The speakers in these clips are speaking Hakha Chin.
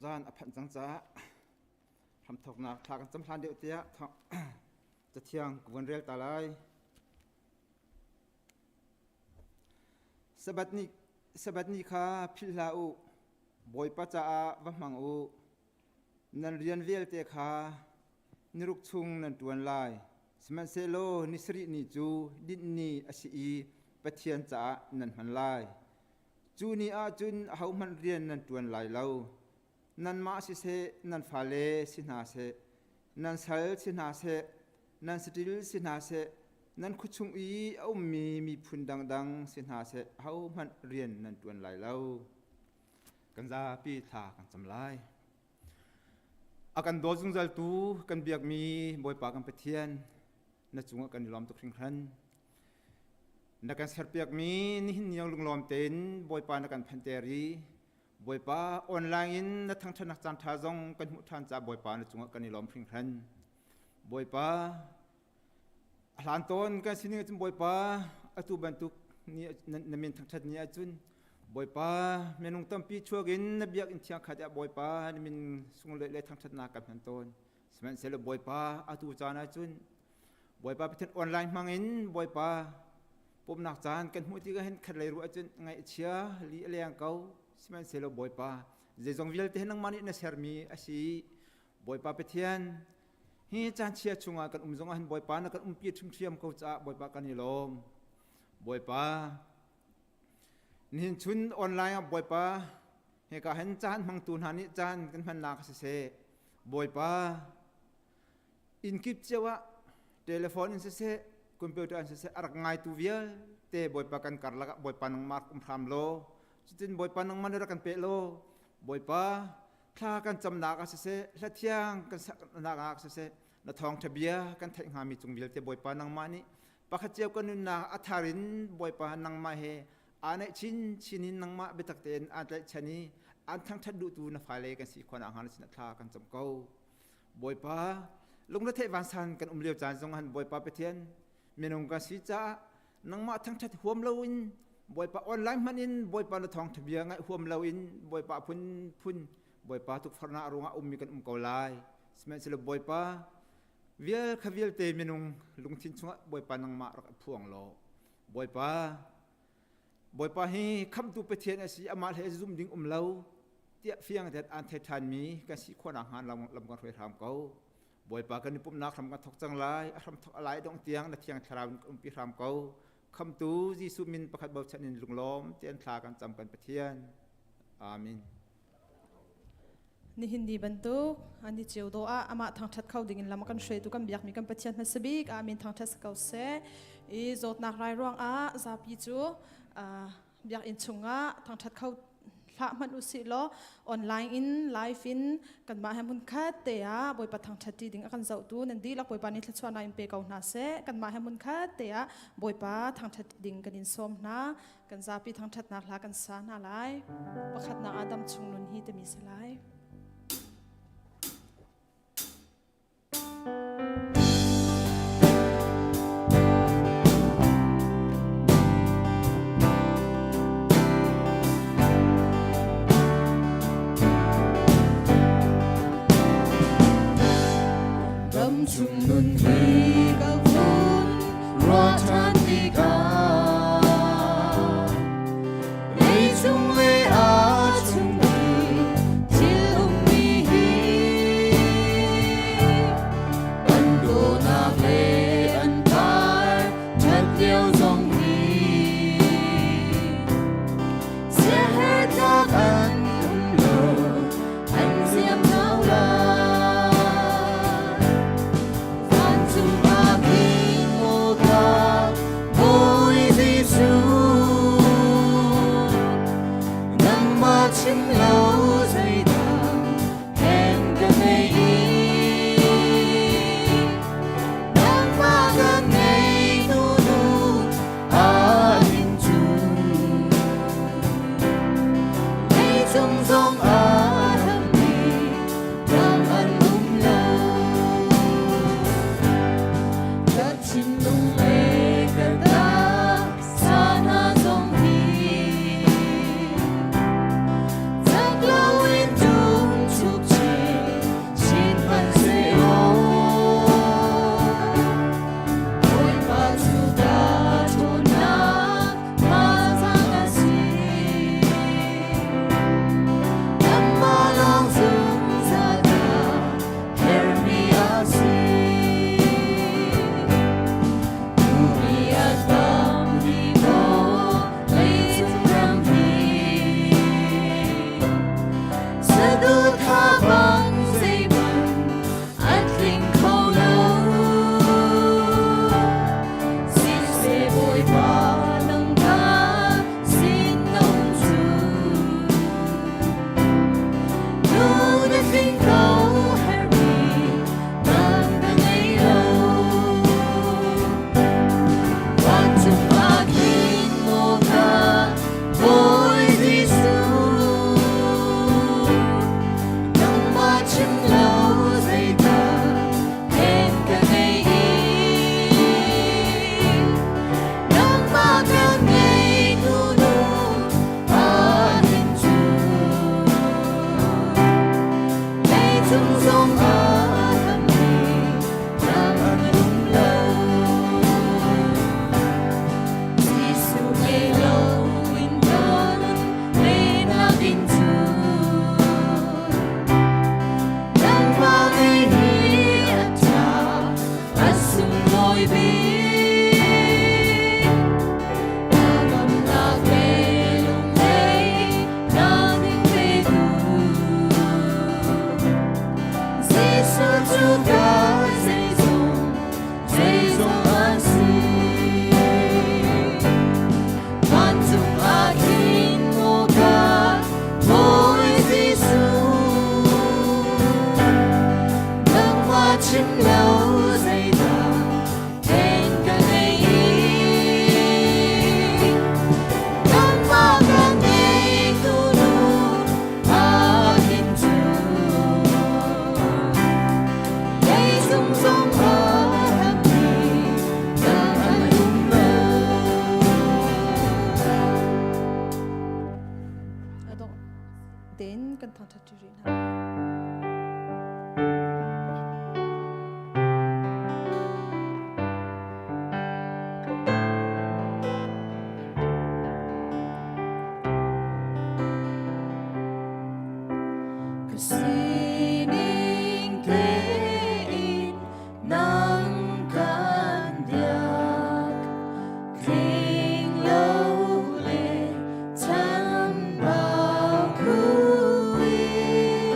Caan a phanh cang caah hramthawknak thla kan cam hlan deuh tiah cathiang ka vun rel ta lai. Sabbath ni, Sabbath ni kha philh hlah u, Bawipa caah va hmang u. Nan rian vialte kha niruk chung nan ṭuan lai. Sihmanhsehlaw ni sarih ni cu dinh ni a si i Pathian caah nan hman lai. Cu ni ah cun ahohmanh rian nan ṭuan lai lo. Nanmah siseh, nan fale si hna seh, nan sal si hna seh, nan saṭil si hna seh, nan khuachung i a ummi miphun dangdang si hna seh, ahohmanh rian nan ṭuan lai lo. Kan zapi thla kan cam lai. A kan daw zungzaltu kan biakmi Bawipa kan Pathian, na cungah kan i lawm tuk hringhran. Na kan serpiakmi nihin ni lunglawm tein Bawipa na kan phanter i Bawipa online in na thangṭhatnak caan ṭha zong kan hmuh ṭhan caah Bawipa na cungah kan i lawm hringhran. Bawipa a hlan tawn kan sining ahcun Bawipa atu bantuk ni na min thangṭhat ni ahcun Bawipa minung tampi chuak in na biakinn thiang khat ah Bawipa na min sunglawi le thangṭhatnak kan hman tawn. Sihmanhsehlaw Bawipa atu caan ahcun Bawipa Pathian online hmang in Bawipa pumhnak caan kan hmuh tikah hin khat lei ruah ahcun ngaihchia li a leng ko. Sihmanhsehlaw Bawipa zeizong vialte hi nangmah nih na sermi a si. Bawipa Pathian hi caan chia chungah kan um zongah hin Bawipa na kan umpi ṭhimṭhiam ko caah Bawipa kan i lawm. Bawipa nihin chun online ah Bawipa hika hin caan hmangtu hna nih caan kan hmannak siseh Bawipa inn kip cio ah telephone in siseh computer in siseh a rak ngaitu vialte Bawipa kan karlak ah Bawipa nangmah rak um hram law cutin Bawipa nangmah na rak kan pe law Bawipa thla kan camnak ah siseh hla thiang kan saknak ah siseh na thawngṭha bia kan theih hngami cung vialte Bawipa nangmah nih pakhat cio kan nunnak a thar in Bawipa nangmah he aa naih chinchin in nangmah biatak tein aan tlaihchan i aan thangṭhat duhtu na fale kan si khawh nakhnga na sinah thla kan cam ko. Bawipa, lungretheih vansan kan um lio caan zong han Bawipa Pathian minung kan si caah nangmah thangṭhat huam loin Bawipa online hmanh in Bawipa na thawngṭha bia ngaih huam loin Bawipa phunphun Bawipa tukforhnak ruangah ummi kan um ko lai. Sihmanhsehlaw Bawipa vial kha vialte minung lungthin chungah Bawipa nangmah rak i phuang law Bawipa Bawipa hi khamhtu Pathian a si amah hlei zum ding um lo tiah fiang tein aan thei ṭhanmi kan si khawh nakhnga lam kan hruai hram ko. Bawipa kan i pumhnak hram kan thok cang lai a hram thok a lai dong tiang na thiang thlarau in kan umpi hram ko. Khamtu Jesuh min pakhat bochan in lunglawm tein thla kan cam kan Pathian. Amen. Nihin ni bantuk an i cio do ah amah thangṭhat kho dingin lam a kan hruaitu kan biakmi kan Pathian hmasa bik amen thangṭhat si ko seh. I zawtnak rai ruangah zapi cu biakinn chungah thangṭhat kho hlah hmanh usih law online in live in kanmah he hmunkhat te ah Bawipa thangṭhat ṭi ding a kan zohtu nan dihlak Bawipa nih thluachuahnak in pe ko hna seh. Kanmah he hmunkhat te ah Bawipa thangṭhat ding kan in sawm hna. Kan zapi thangṭhatnak hla kan sa hna lai. Pakhatnak ah dam chung nun hi timi si lai. Dam chung nun hi ka vun ruah ṭhan tikah leicung le a chung i thil ummi hi an dawhnak le an par ṭhat lio zong hi siaherhnak an um lo an ziam hau lai. Vancung ah khin maw ka Bawi Jesuh, nangmah chim lo zeidang hen ka ngei i nangmah ka ngei nu nu a him cu leicung zong ah rammi dang an um lo. Ka thinlung le ka taksa hna zong hi cak loin ṭum. thangṭhat ṭi rih hna. Ka sining tein nang kan biak tling lo le chambau kuin.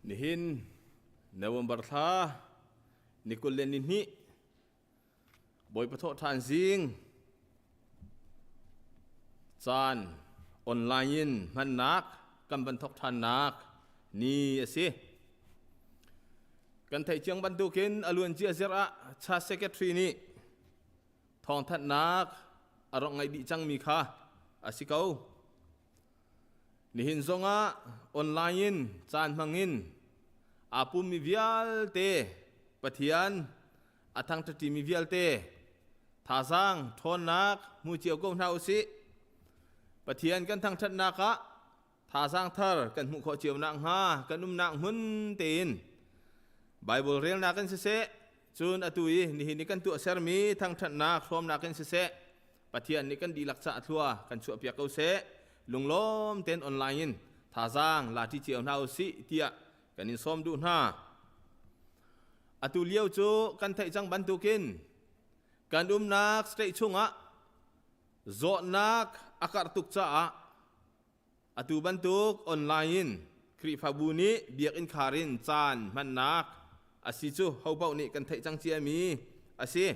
Nihin November thla ni 22 Bawipa thawhṭhan zing caan online in hmannak kan van thawk ṭhannak ni a si. Kan theih ciang bantukin a luancia zir ah Church Secretary nih thawngthanhnak a rak ngaih dih cangmi kha a si ko. Nihin zongah online in caan hmangin aa pummi vialte Pathian a thangṭhatṭimi vialte thazaang ṭhawnnak hmu cio ko hna usih. Pathian kan thangṭhatnak ah thazaang thar kan hmuh khawh cio nakhnga kan umnak hmun tein Bible relnak in siseh, cun atu i nihin i kan tuahsermi thangṭhatnak hrawmnak in siseh, Pathian nih kan dihlak caah thlua kan chuahpiak ko seh. Lunglawm tein online in thazaang la ṭi cio hna usih tiah kan in sawm duh hna. Atu lio cu kan theih cang bantukin kan umnak state chungah zawtnak a karh tuk caah atu bantuk online in Khrihfabu nih biakinn khar in caan hmannak a si cu hopaoh nih kan theih cang ciami a si.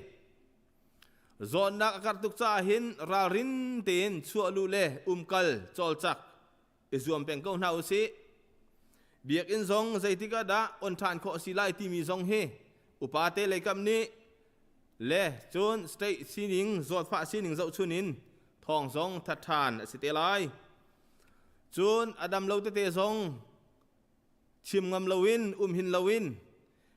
Zawtnak a karh tuk caah hin ralrin tein chuah luh le umkal cawlcak i zuam peng ko hna usih. Biakinn zong zeitik ah dah on ṭhan khawh a si lai timi zong hi upate leikap nih le cun state sining zawtfah sining zohchun in thawng zong that ṭhan a si te lai. Cun a dam lo tete zong chim ngam loin um hin loin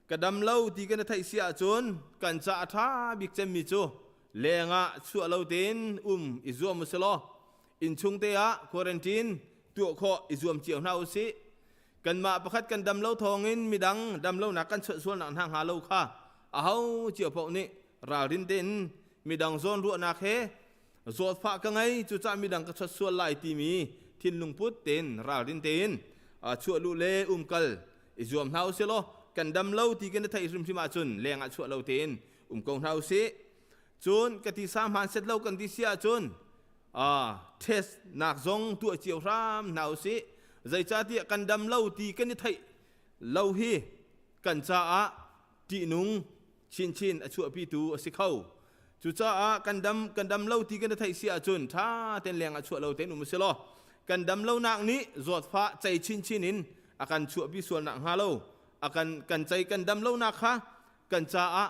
ka dam lo ti kan i theih si ahcun kan ca a ṭha bik cemmi cu lengah chuah lo tein um i zuam u law innchung te ah quarantine tuah khawh i zuam cio hna u sih. Kanmah pakhat kan dam lo thawngin midang dam lonak kan chuah sualnak hna hnga lo kha aho cio paoh nih ralrin tein midang zawn ruahnak he zawtfah ka ngei cucaah midang ka chawt sual lai timi thinlung put tein ralrin tein chuah luh le umkal i zuam hna usih law kan dam lo ti kan i theih hrimhrim ahcun leng ah chuah lo tein um ko hna usih. Cun ka tisa hmaan set lo kan ti si ahcun test nak zong tuah cio hram hna usih. Zeicahtiah kan dam lo ti kan i theih lo hi kan caah ṭihnung chinchin a chuahpitu a si kho. Cucaah kan dam lo ti kan i theih si ahcun ṭha tein leng ah chuah lo tein um u si law kan dam lonak nih zawtfah cei chinchin in a kan chuahpi sualnak hnga lo a kan kan cei kan dam lonak kha kan caah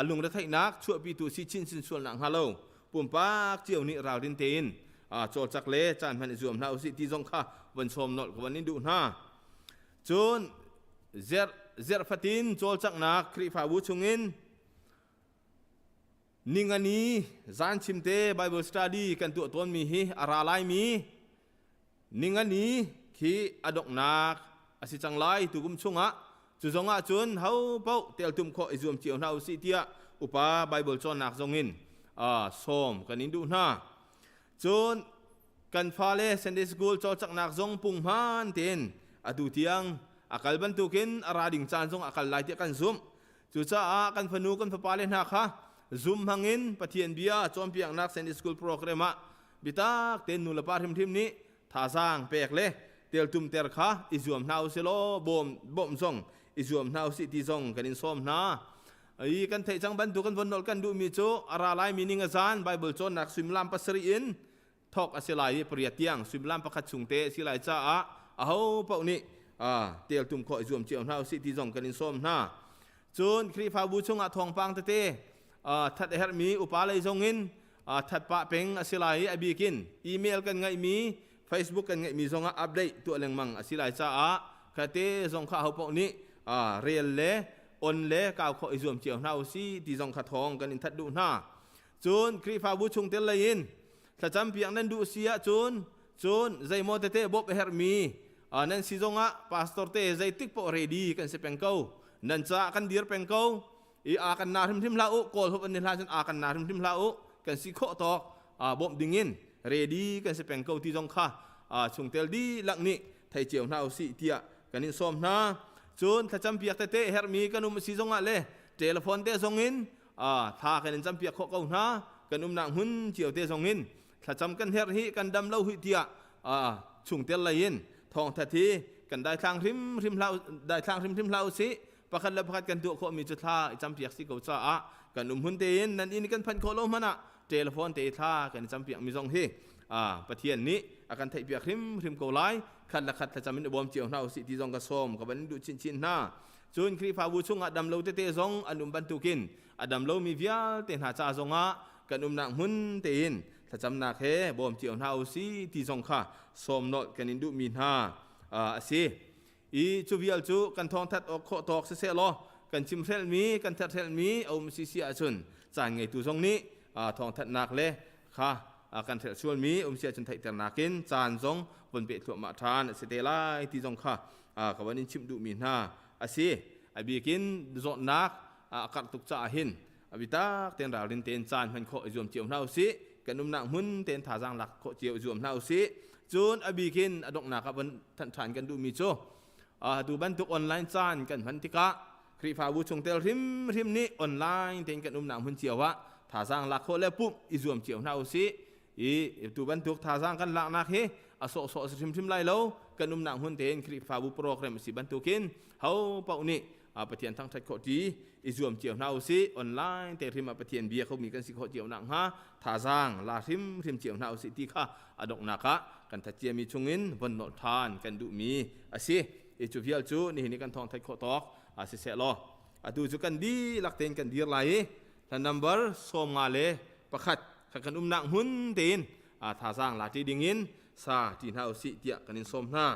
lungretheihnak chuahpitu si chinchin sualnak hnga lo pumpak cio nih ralrin tein cawlcak le caan hman i zuam hna usih ti zong kha von sawm nolh ka von in duh hna. Cun zerh fatin cawlcanghnak Khrihfabu chungin ningani zan chimte Bible study kan tuah tawnmi hi a ra laimi ningani khi a donghnak a si cang lai tukum chungah. Cu zongah cun ho paoh teltum khawh i zuam cio hna usih tiah upa Bible cawnnak zongin sawm kan in duh hna. Cun kan fale Sunday School cawlcanghnak zong punghman tein atu tiang a kal bantukin a ra ding caan zong a kal lai tiah kan zumh. Cucaah kan fanu kan fapale hna kha Zoom hmangin Pathian bia cawnpiaknak Sunday School program ah biatak tein nulepa hrimhrim nih thazaang pek le teltumter kha i zuam hna usih law bawm zong i zuam hna usih ti zong kan in sawm hna. I kan theih cang bantuk kan von nolh kan duhmi cu a ra laimi ning a zan Bible cawnnak suimilam 7 in thawk a si lai i 8 tiang suimilam 1 chung te a si lai caah aho paoh nih teltum khawh i zuam cio hna usih ti zong kan in sawm hna. Cun Khrihfabu chungah thawngpang tete that a herhmi upa lei zong in that pah peng a si lai i a bik in email kan ngeihmi Facebook kan ngeihmi zongah update tuah lengmang a si lai caah khate zong kha aho paoh nih rel le on le kau khawh i zuam cio hna usih ti zong kha thawng kan in that duh hna. Cun Khrihfabu chungtel lei in thlacam piak nan duh si ahcun cun zeimaw tete bawmh a herhmi nan si zongah pastor te zeitik paoh ready kan si peng ko. Nan caah kan dir peng ko. I aa kan na hrimhrim hlah u. Kawl hup an ni hlah cun aa kan na hrimhrim hlah u. Kan si khawh tawk bawmh dingin ready kan si peng ko ti zong kha chungtel dihlak nih thei cio hna usih tiah kan in sawm hna. Cun thlacam piak tete herhmi kan um si zongah le telephone te zongin thla kan in campiak khawh ko hna. Kan umnak hmun cio te zongin thlacam kan herh hi kan dam lo hi tiah chungtel lei in thawngthat hi Kan daithlang hrimhrim hlah daithlang hrimhrim hlah usih. Pakhat le pakhat kan tuah khawhmi cu thla i campiak si ko caah kan um hun tein nan inn kan phanh khawh lo hmanh ah telephone te thla kan i campiak mi zong hi Pathian nih a kan theihpiak hrimhrim ko lai. Khat le khat thlacam in i bawm cio hna usih ti zong ka sawm ka van duh chinchin hna. Cun Khrihfabu chungah damlo tete zong an um bantukin a damlomi vialte hna ca zongah kan umnak hmun tein thlacamnak he bawm cio hna usih ti zong kha sawm nolh kan in duhmi hna a si. I cu vial cu kan thawngthat awk khawh tawk siseh law kan chimhrelmi kan therhrelmi a um si si ahcun caan ngeitu zong nih thawngthatnak le kha kan hrelh sualmi um si ahcun theihternak in caan zong von peh thluahmah ṭhan a si te lai ti zong kha ka van in chimh duhmi hna a si. A bikin zawtnak a karh tuk caah hin a bitak tein ralrin tein caan hman khawh i zuam cio hna usih. Kan umnak hmun tein thazaang lak khawh cio i zuam hna usih. Cun a bikin a donghnak ah von thanh ṭhan kan duhmi cu atu bantuk online caan kan hman tikah Khrihfabu chungtel hrimhrim nih online tein kan umnak hmun cio ah thazaang lak khawh le pumh i zuam cio hna usih. I tu bantuk thazaang kan laknak hi a sawhsawh a si hrimhrim lai lo. Kan umnak hmun tein Khrihfabu program a si bantukin ho paoh nih Pathian thangṭhat khawh ṭi i zuam cio hna usih. Online te hrim ah Pathian bia khomi kan si khawh cio nakhnga thazaang la hrimhrim cio hna usih ti kha a donghnak ah kan that ciami chungin von nolh ṭhan kan duhmi a si. I cu vial cu nihin i kan thawng theih khawh tawk siseh law atu cu kan dihlak tein kan dir lai i hla number 51 kha kan umnak hmun tein thazaang la ṭi dingin sa ṭi hna usih tiah kan in sawm hna.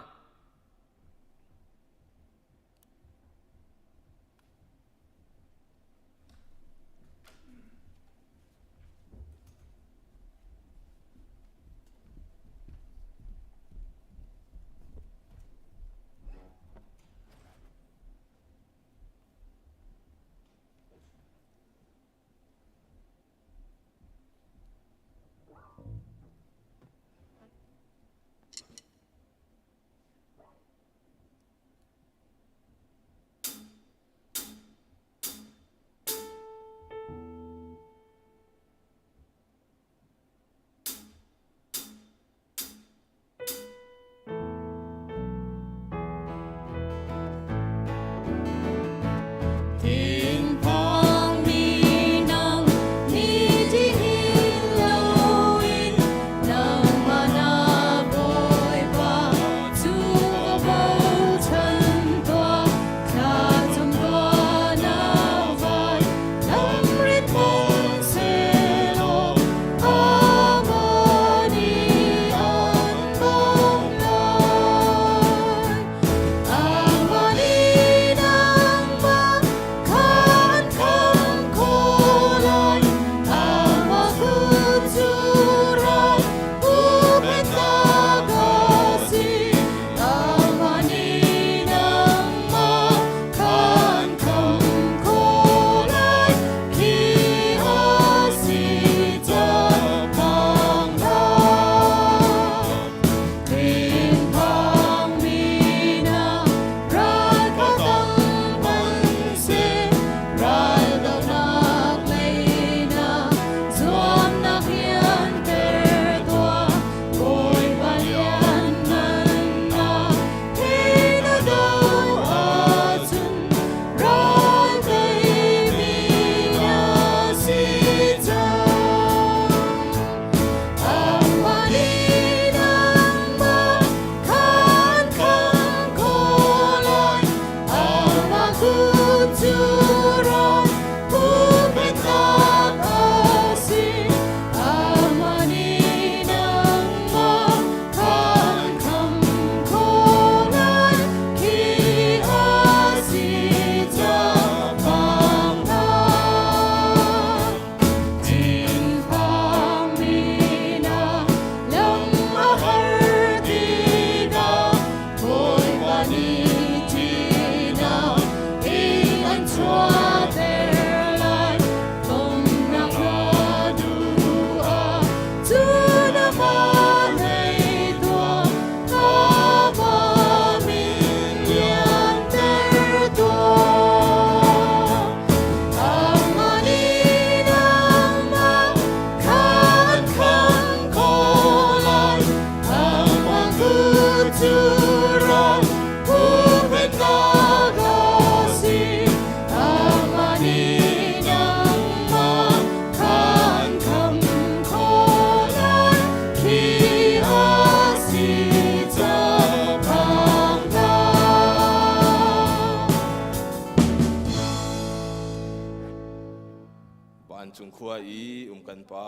Vancung khua i um kan Pa,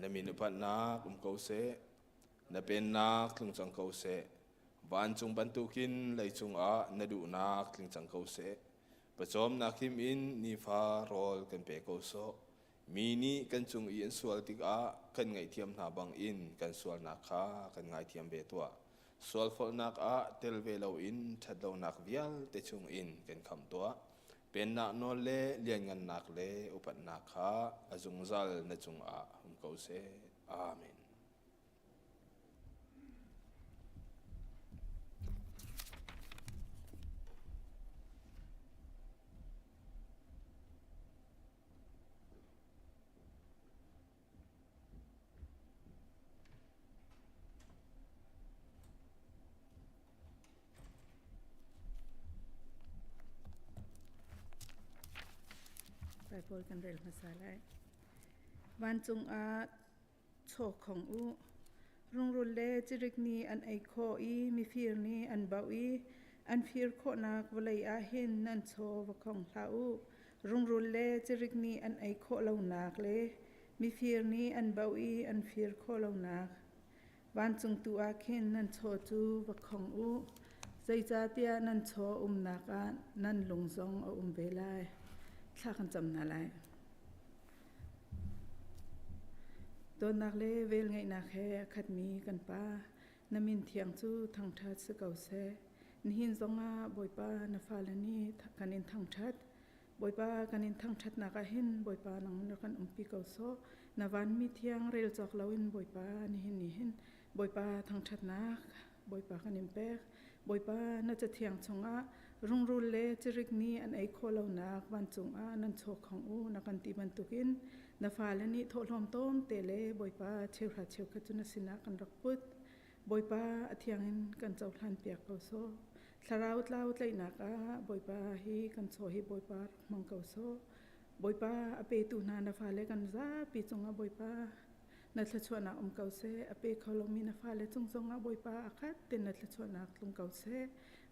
na min upatnak um ko seh, na pennak tlung cang ko seh. Vancung bantukin leicung ah na duhnak tling cang ko seh. Pawcawmnak him in nifa rawl kan pe ko sawh. Mi nih kan cung i an sual tikah kan ngaihthiam hna bangin kan sualnak kha kan ngaithiam ve tuah. Sualfolhnak ah tel ve loin ṭhatlonak vialte chungin kan khamh tuah. Pennak nawl le lianngannak le upatnak kha a zungzal na cungah um ko seh. Amen. Bible kan rel hmasa lai. Vancung ah chaw khong u. Rungrul le cirik nih an ei khawh i mifir nih an bauh i an fir khawhnak vawlei ah hin nan chaw va khong hlah u. Rungrul le cirik nih an ei khawh lonak le mifir nih an bauh i an fir khawh lonak vancung tu ah khin nan chaw cu va khong u. Zeicahtiah nan chaw umnak ah nan lung zong a um ve lai. Thla kan cam hna lai. Dawtnak le velngeihnak he a khatmi kan Pa, na min thiang cu thangṭhat si ko seh. Nihin zongah Bawipa na fale nih kan in thangṭhat. Bawipa kan in thangṭhatnak ah hin Bawipa nang na kan umpi ko sawh. Na vanmi thiang rel cawk loin Bawipa nihin ni hin Bawipa thangṭhatnak Bawipa kan in pek. Bawipa na cathiang chungah rungrul le cirik nih an ei khawh lonak vancung ah nan chaw khong u na kan ti bantukin na fale nih thawhlawm tawm te le Bawipa cheuhra cheukhat cu na sinah kan rak put. Bawipa a thiang in kan cohlan piak ko sawh. Thlarau tlau tlaihnak ah Bawipa hi kan chaw hi Bawipa rak hmang ko sawh. Bawipa a petu hna na fale kan zapi cungah Bawipa na thluachuahnak um ko seh. A pe kho lomi na fale cung zongah Bawipa a khat ten na thluachuahnak tlung ko seh.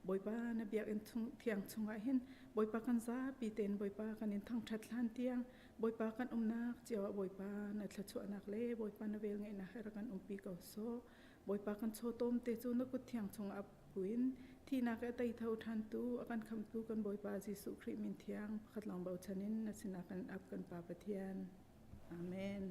Bawipa na biakinn chung, thiang chungah hin Bawipa kan zapi tein Bawipa kan in thangṭhat hlan tiang Bawipa kan umnak cio ah Bawipa na thluachuahnak le Bawipa na velngeihnak he rak kan umpi ko sawh. Bawipa kan chawtawm te cu na kut thiang chungah ap buin thihnak a tei tho ṭhantu a kan khamtu kan Bawipa Jesuh Khrih min thiang pakhat lawng bochan in na sinah kan ap kan Pa Pathian. Amen.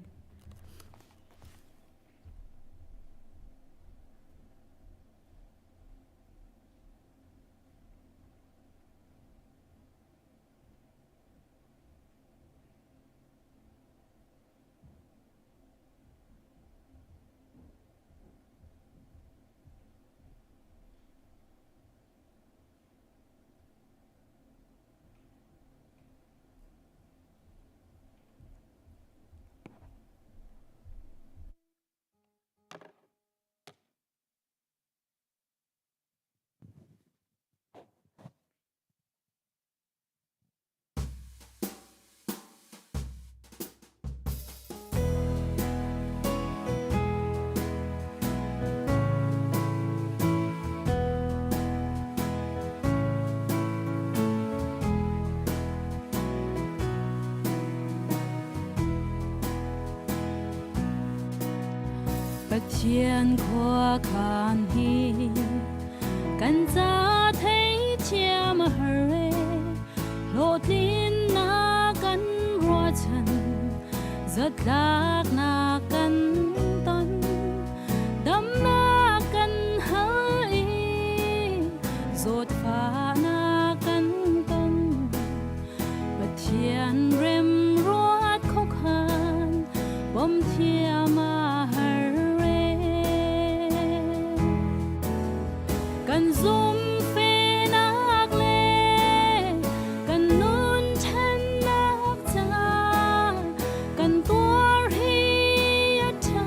Pathian khuakhan hi kan ca theithiam a har e hlawhtlinnak kan ruahchan zatlaknak kan ton damnak kan hal i zawtfahnak kan ton Pathian remruat khuakhan bawm thiam a har e Kan zumhfehnak le kan nun ṭhennak ca kan tuar hi a ṭha.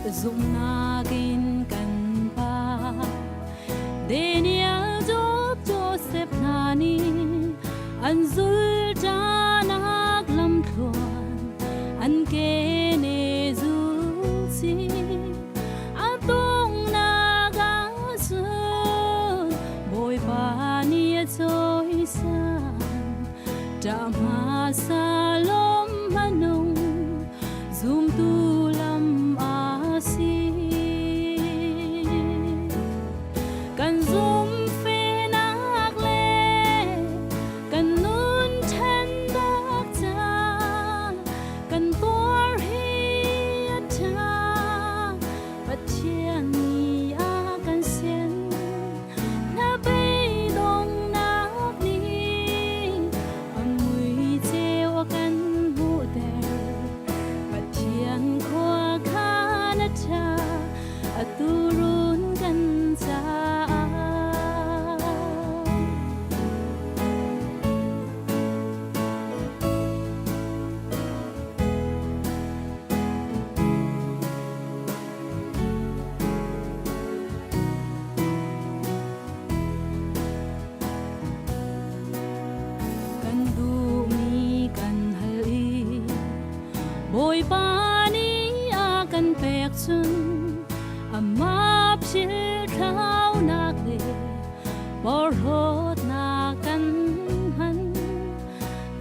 Zumhnak in kan pa Daniel, Job, Joseph hna nih an zulṭanak lamthluan an ke ne zulsi a tongnak ahcun Bawipa nih a cawisan ṭah hmasa lawm hmanung zumtu lam a si. Kan zumhfehnak le kan nun ṭhennak ca kan tuar hi a ṭha. Pathian nih a kan sian na beidonghnak nih a mui ceu a kan hmuhter. Pathian khua khan a ṭha atu run kan caah. Kan duhmi kan hal i Bawipa nih a kan pek cun amah philthlaunak le porhlawtnak kan hman.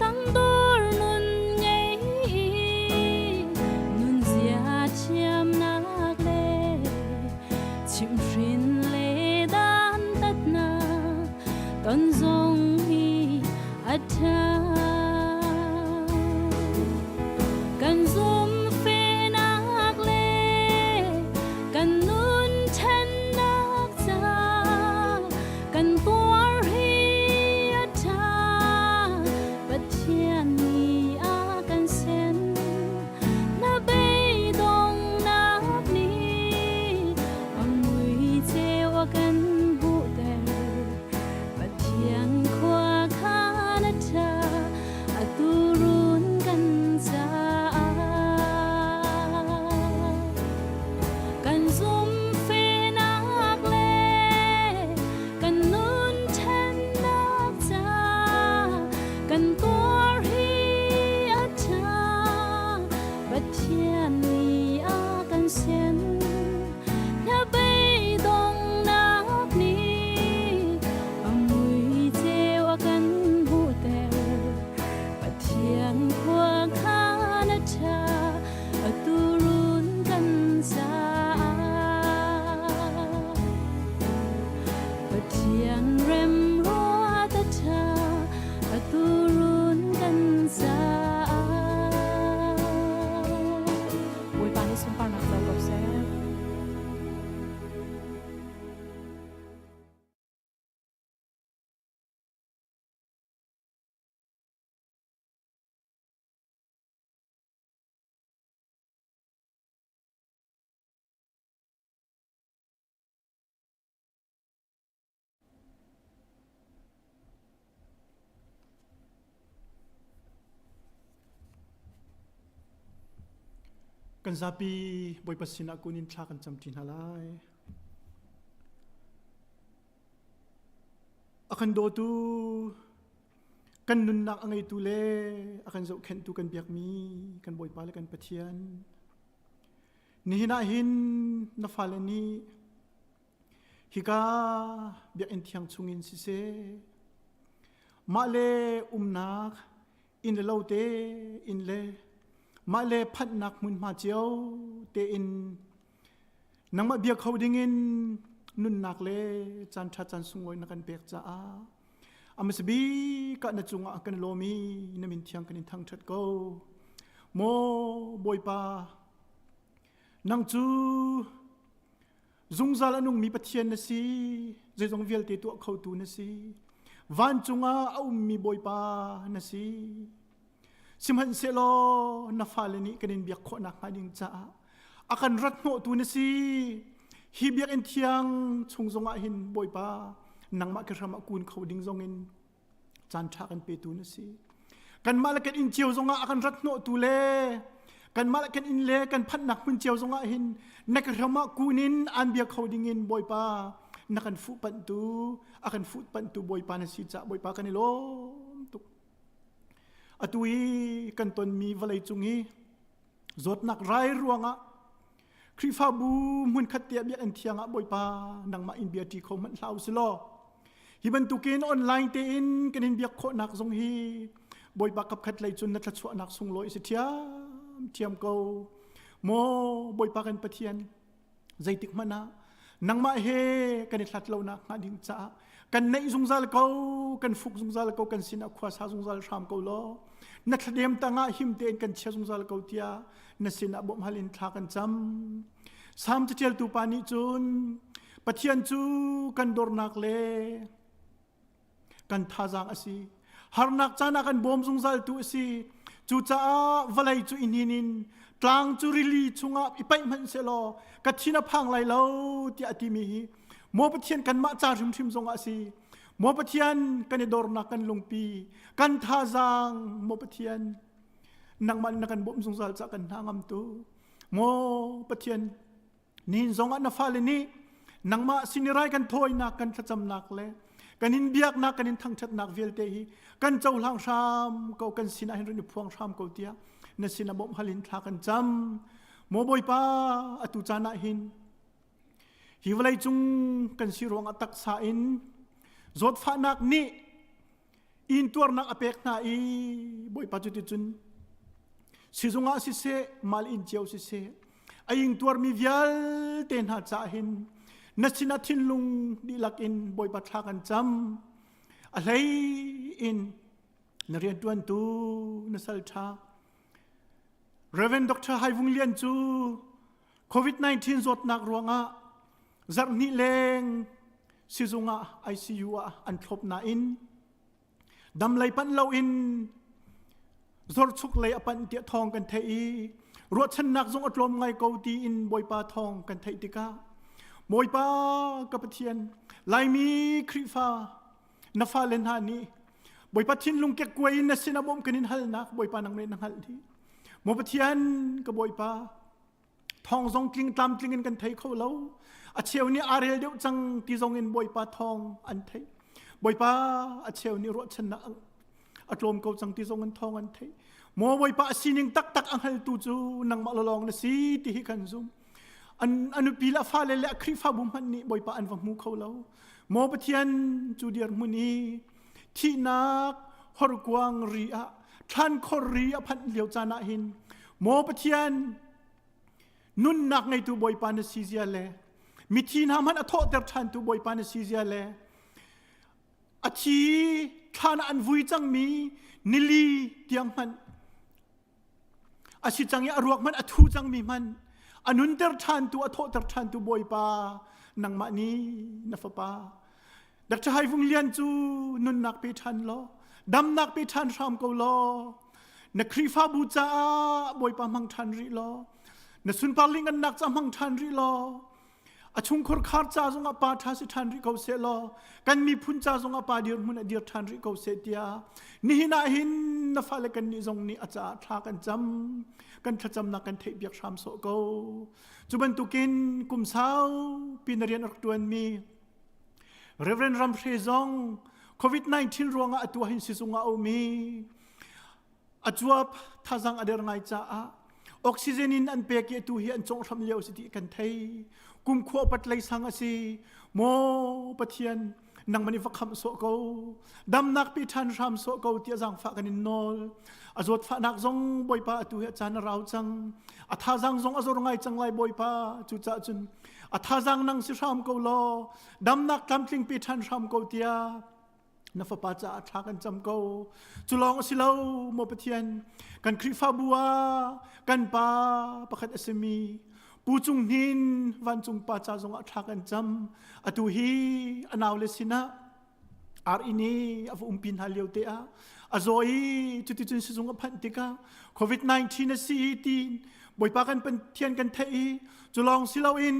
Tangdor nun ngei i nunzia thiamnak le chimhhrin le dantatnak ton zong hi a ṭha. Kan zumhfehnak le kan nun ṭhennak ca kan tuar hi a ṭha. Pathian nih a kan sen na beidonghnak nih a mui ceu a kan hmuhter. Pathian khua khan a ṭha atu run kan caah. Kan zumhfehnak le kan nun ṭhennak ca kan tuar hi a ṭha. Pathian nih a kan sian na beidonghnak nih a mui ceu a kan hmuhter. Pathian khua khan a ṭha atu run kan caah. Pathian remruat a ṭha atu run kan caah. Bawipa nih sunparnak co ko seh. Kan zapi Bawipa sinah kun in thla kan camṭi hna lai. A kan dawtu, kan nunnak a ngeitu le a kan zohkhenhtu kan biakmi kan Bawipa le kan Pathian. Nihin ah hin na fale nih hika biakinn thiang chungin siseh, mah le umnak inn le lo te inn le mah le phanhnak hmunhma cio tein nangmah bia kho dingin nunnak le caan ṭha caan sunglawi na kan pek caah amasa bik ah na cungah kan lawm i na min thiang kan in thangṭhat ko. Maw Bawipa, nang cu zungzal a nungmi Pathian na si, zeizong vialte tuah khotu na si. Vancung ah a ummi Bawipa na si. Sihmanhsehlaw na fale nih kan in biak khawh nakhnga ding caah a kan rat hnawhtu na si. Hi biakinn thiang chung zongah hin Bawipa nangmah ke hram ah kun kho ding zongin caan ṭha kan petu na si. Kanmah le kan inn cio zongah a kan rat hnawhtu le Kanmah le kan inn le kan phanhnak hmun cio zongah hin na ka hram ah kun in aan bia kho dingin Bawipa na kan fuhpanhtu a kan fuhpanhtu Bawipa na si caah Bawipa kan i lawm tuk. Atu i kan tonmi vawlei cung i zawtnak rai ruangah Khrihfabu hmunkhat te ah biakinn thiang ah Bawipa nangmah in bia ṭi kho hmanh hlah u silaw hi bantukin online tein kan in biak khawhnak zong hi Bawipa kapkhat lei cun na thluachuahnak sunglawi si ṭhiam ṭhiam ko. Maw Bawipa kan Pathian zeitik hmanh ah nangmah he kan i hlat lonak hnga ding caah kan neih zungzal ko kan fuk zungzal ko kan sinah khua sa zungzal hram ko law na thladem tangah him tein kan chia zungzal ko tiah na sinah bawmhhal in thla kan cam. Salm caṭialtu pa nih cun Pathian cu kan dornak le kan thazaang a si. Harnak caan ah kan bawm zungzaltu a si. Cucaah vawlei cu i hnin in tlang cu rili chungah i paih hmanh sehlaw ka thin a phang lai lo tiah a timi hi maw Pathian kanmah ca hrimhrim zongah a si. Maw Pathian kan i dornak kan lungpi kan thazaang maw Pathian nangmah na kan bawmh zungzal cah kan hna ngam tu maw Pathian nihin zongah na fale nih nangmah sin i rai kan thawinak kan thlacamnak le kan in biaknak kan in thangṭhatnak vialte hi kan cohlang hram ko kan sinah hin run i phuang hram ko tiah na sinah bawmh hal in thla kan cam maw Bawipa atu caan ah hin hi vawlei cung kan si ruangah taksa in zawtfahnak nih intuarnak a pek hna i Bawipa cu ticun sizung ah siseh mal inn cio siseh a ingtuarmi vialte hna caah hin na sinah thinlung dihlak in Bawipa thla kan cam a hlei in na rianṭuantu na sal ṭha Reverend Dr. Hai Vung Lian cu COVID-19 zawtnak ruangah zarhhnih leng sizung ah ICU ah an thlop nain dam lei panh loin zorchuk lei a panh tiah thawng kan theih i ruahchannak zong a tlawm ngai ko tiin Bawipa thawng kan theih tikah Bawipa ka Pathian Laimi Khrihfa na fale hna nih Bawipa thinlung kekkuai in na sin a bawmh kan in halnak Bawipa nang nih na hngalh dih Maw Pathian ka Bawipa thawng zong tling tlamtling in kan thei kho lo a cheu nih aa rel deuh cang ti zong in Bawipa thawng an theih Bawipa a cheu nih ruahchannak a tlawm ko cang ti zong in thawng an theih maw Bawipa a sining taktak a hngaltu cu nangmah lawng na si ti hi kan zum an anupi le a fale le a Khrihfabu hmanh nih Bawipa an va hmu kho lo maw Pathian cu dirhmun i thihnak horkuang ri ah thlankhor ri a phanh lio caan ah hin maw Pathian nunnak ngeitu Bawipa na si zia le mithi hna hmanh a thawhter ṭhantu Bawipa na si zia le a thi thlan ah an vui cangmi nili tiang hmanh a si cang i a ruak hmanh a thu cangmi hmanh a nunter ṭhantu a thawhter ṭhantu Bawipa nangmah nih na fapa Dr. Hai Vung Lian cu nunnak pe ṭhan law damnak pe ṭhan hram ko law na Khrihfabu caah Bawipa hmang ṭhan rih law na sunpar lingannak ca hmang ṭhan rih law a chungkhur khar ca zongah pa ṭha si ṭhan rih ko seh law kan miphun ca zongah pa dirhmun a dir ṭhan rih ko seh tiah nihin ah hin na fale kan nih zong nih a caah thla kan cam kan thlacamnak kan theih biak hram sawh ko cu bantukin kum saupi na rian a rak ṭuanmi Reverend Ramhre zong COVID-19 ruangah atu ah hin sizung ah a um i a cuap thazang a der ngai caah oxygen in an pek i atu hi an conghram lio si ti kan thei kumkhua pat lei sang a si maw pathian nangman i va khamh sawh ko damnak pi ṭhan hram sawh ko tiah zaangfah kan in nawl a zawtfahnak zong bawipa atu hi a caan a rau cang a thazang zong a zor ngai cang lai bawipa cucaah cun a thazang nang si hram ko law damnak tlamtling pi ṭhan hram ko tiah na fapa caah thla kan cam ko cu lawng a si lo maw Pathian kan Khrihfabu ah kan pa pakhat a simi Pu Cung Hnin vancung pa ca zongah thla kan cam atu hi a naule sinah ar inn i a va umpi hna lio te ah a zaw i cuticun sizung a phanh tikah COVID-19 a si ti Bawipa kan Pathian kan theih i cu lawng si loin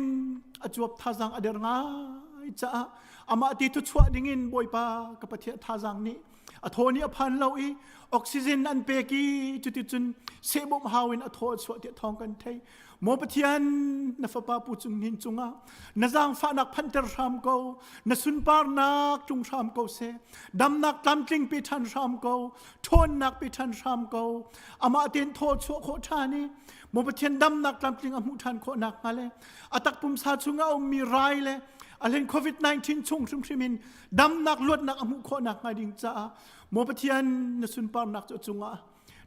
a cuap thazang a der ngai caah amah ti thuchuah dingin Bawipa ka Pathian thazang nih a thaw nih a phan lo i. Oxygen an pek i cuticun sehbawm hau in a thaw a chuah tiah thawng kan theih. Maw Pathian, na fapa Pu Cung Hnin cungah na zaangfahnak phanter hram ko, na sunparnak tlung hram ko seh, damnak tlamtling pe ṭhan hram ko, ṭhawnnak pe ṭhan hram ko, amah tein thaw chuah khawh ṭhan i Maw Pathian damnak tlamtling a hmuh ṭhan khawh nakhnga le a tak pumsa chungah a ummi rai le a hlen COVID-19 chung hrimhrim in damnak luatnak a hmuh khawh nakhnga ding caah Maw Pathian na sunparnak cu a cungah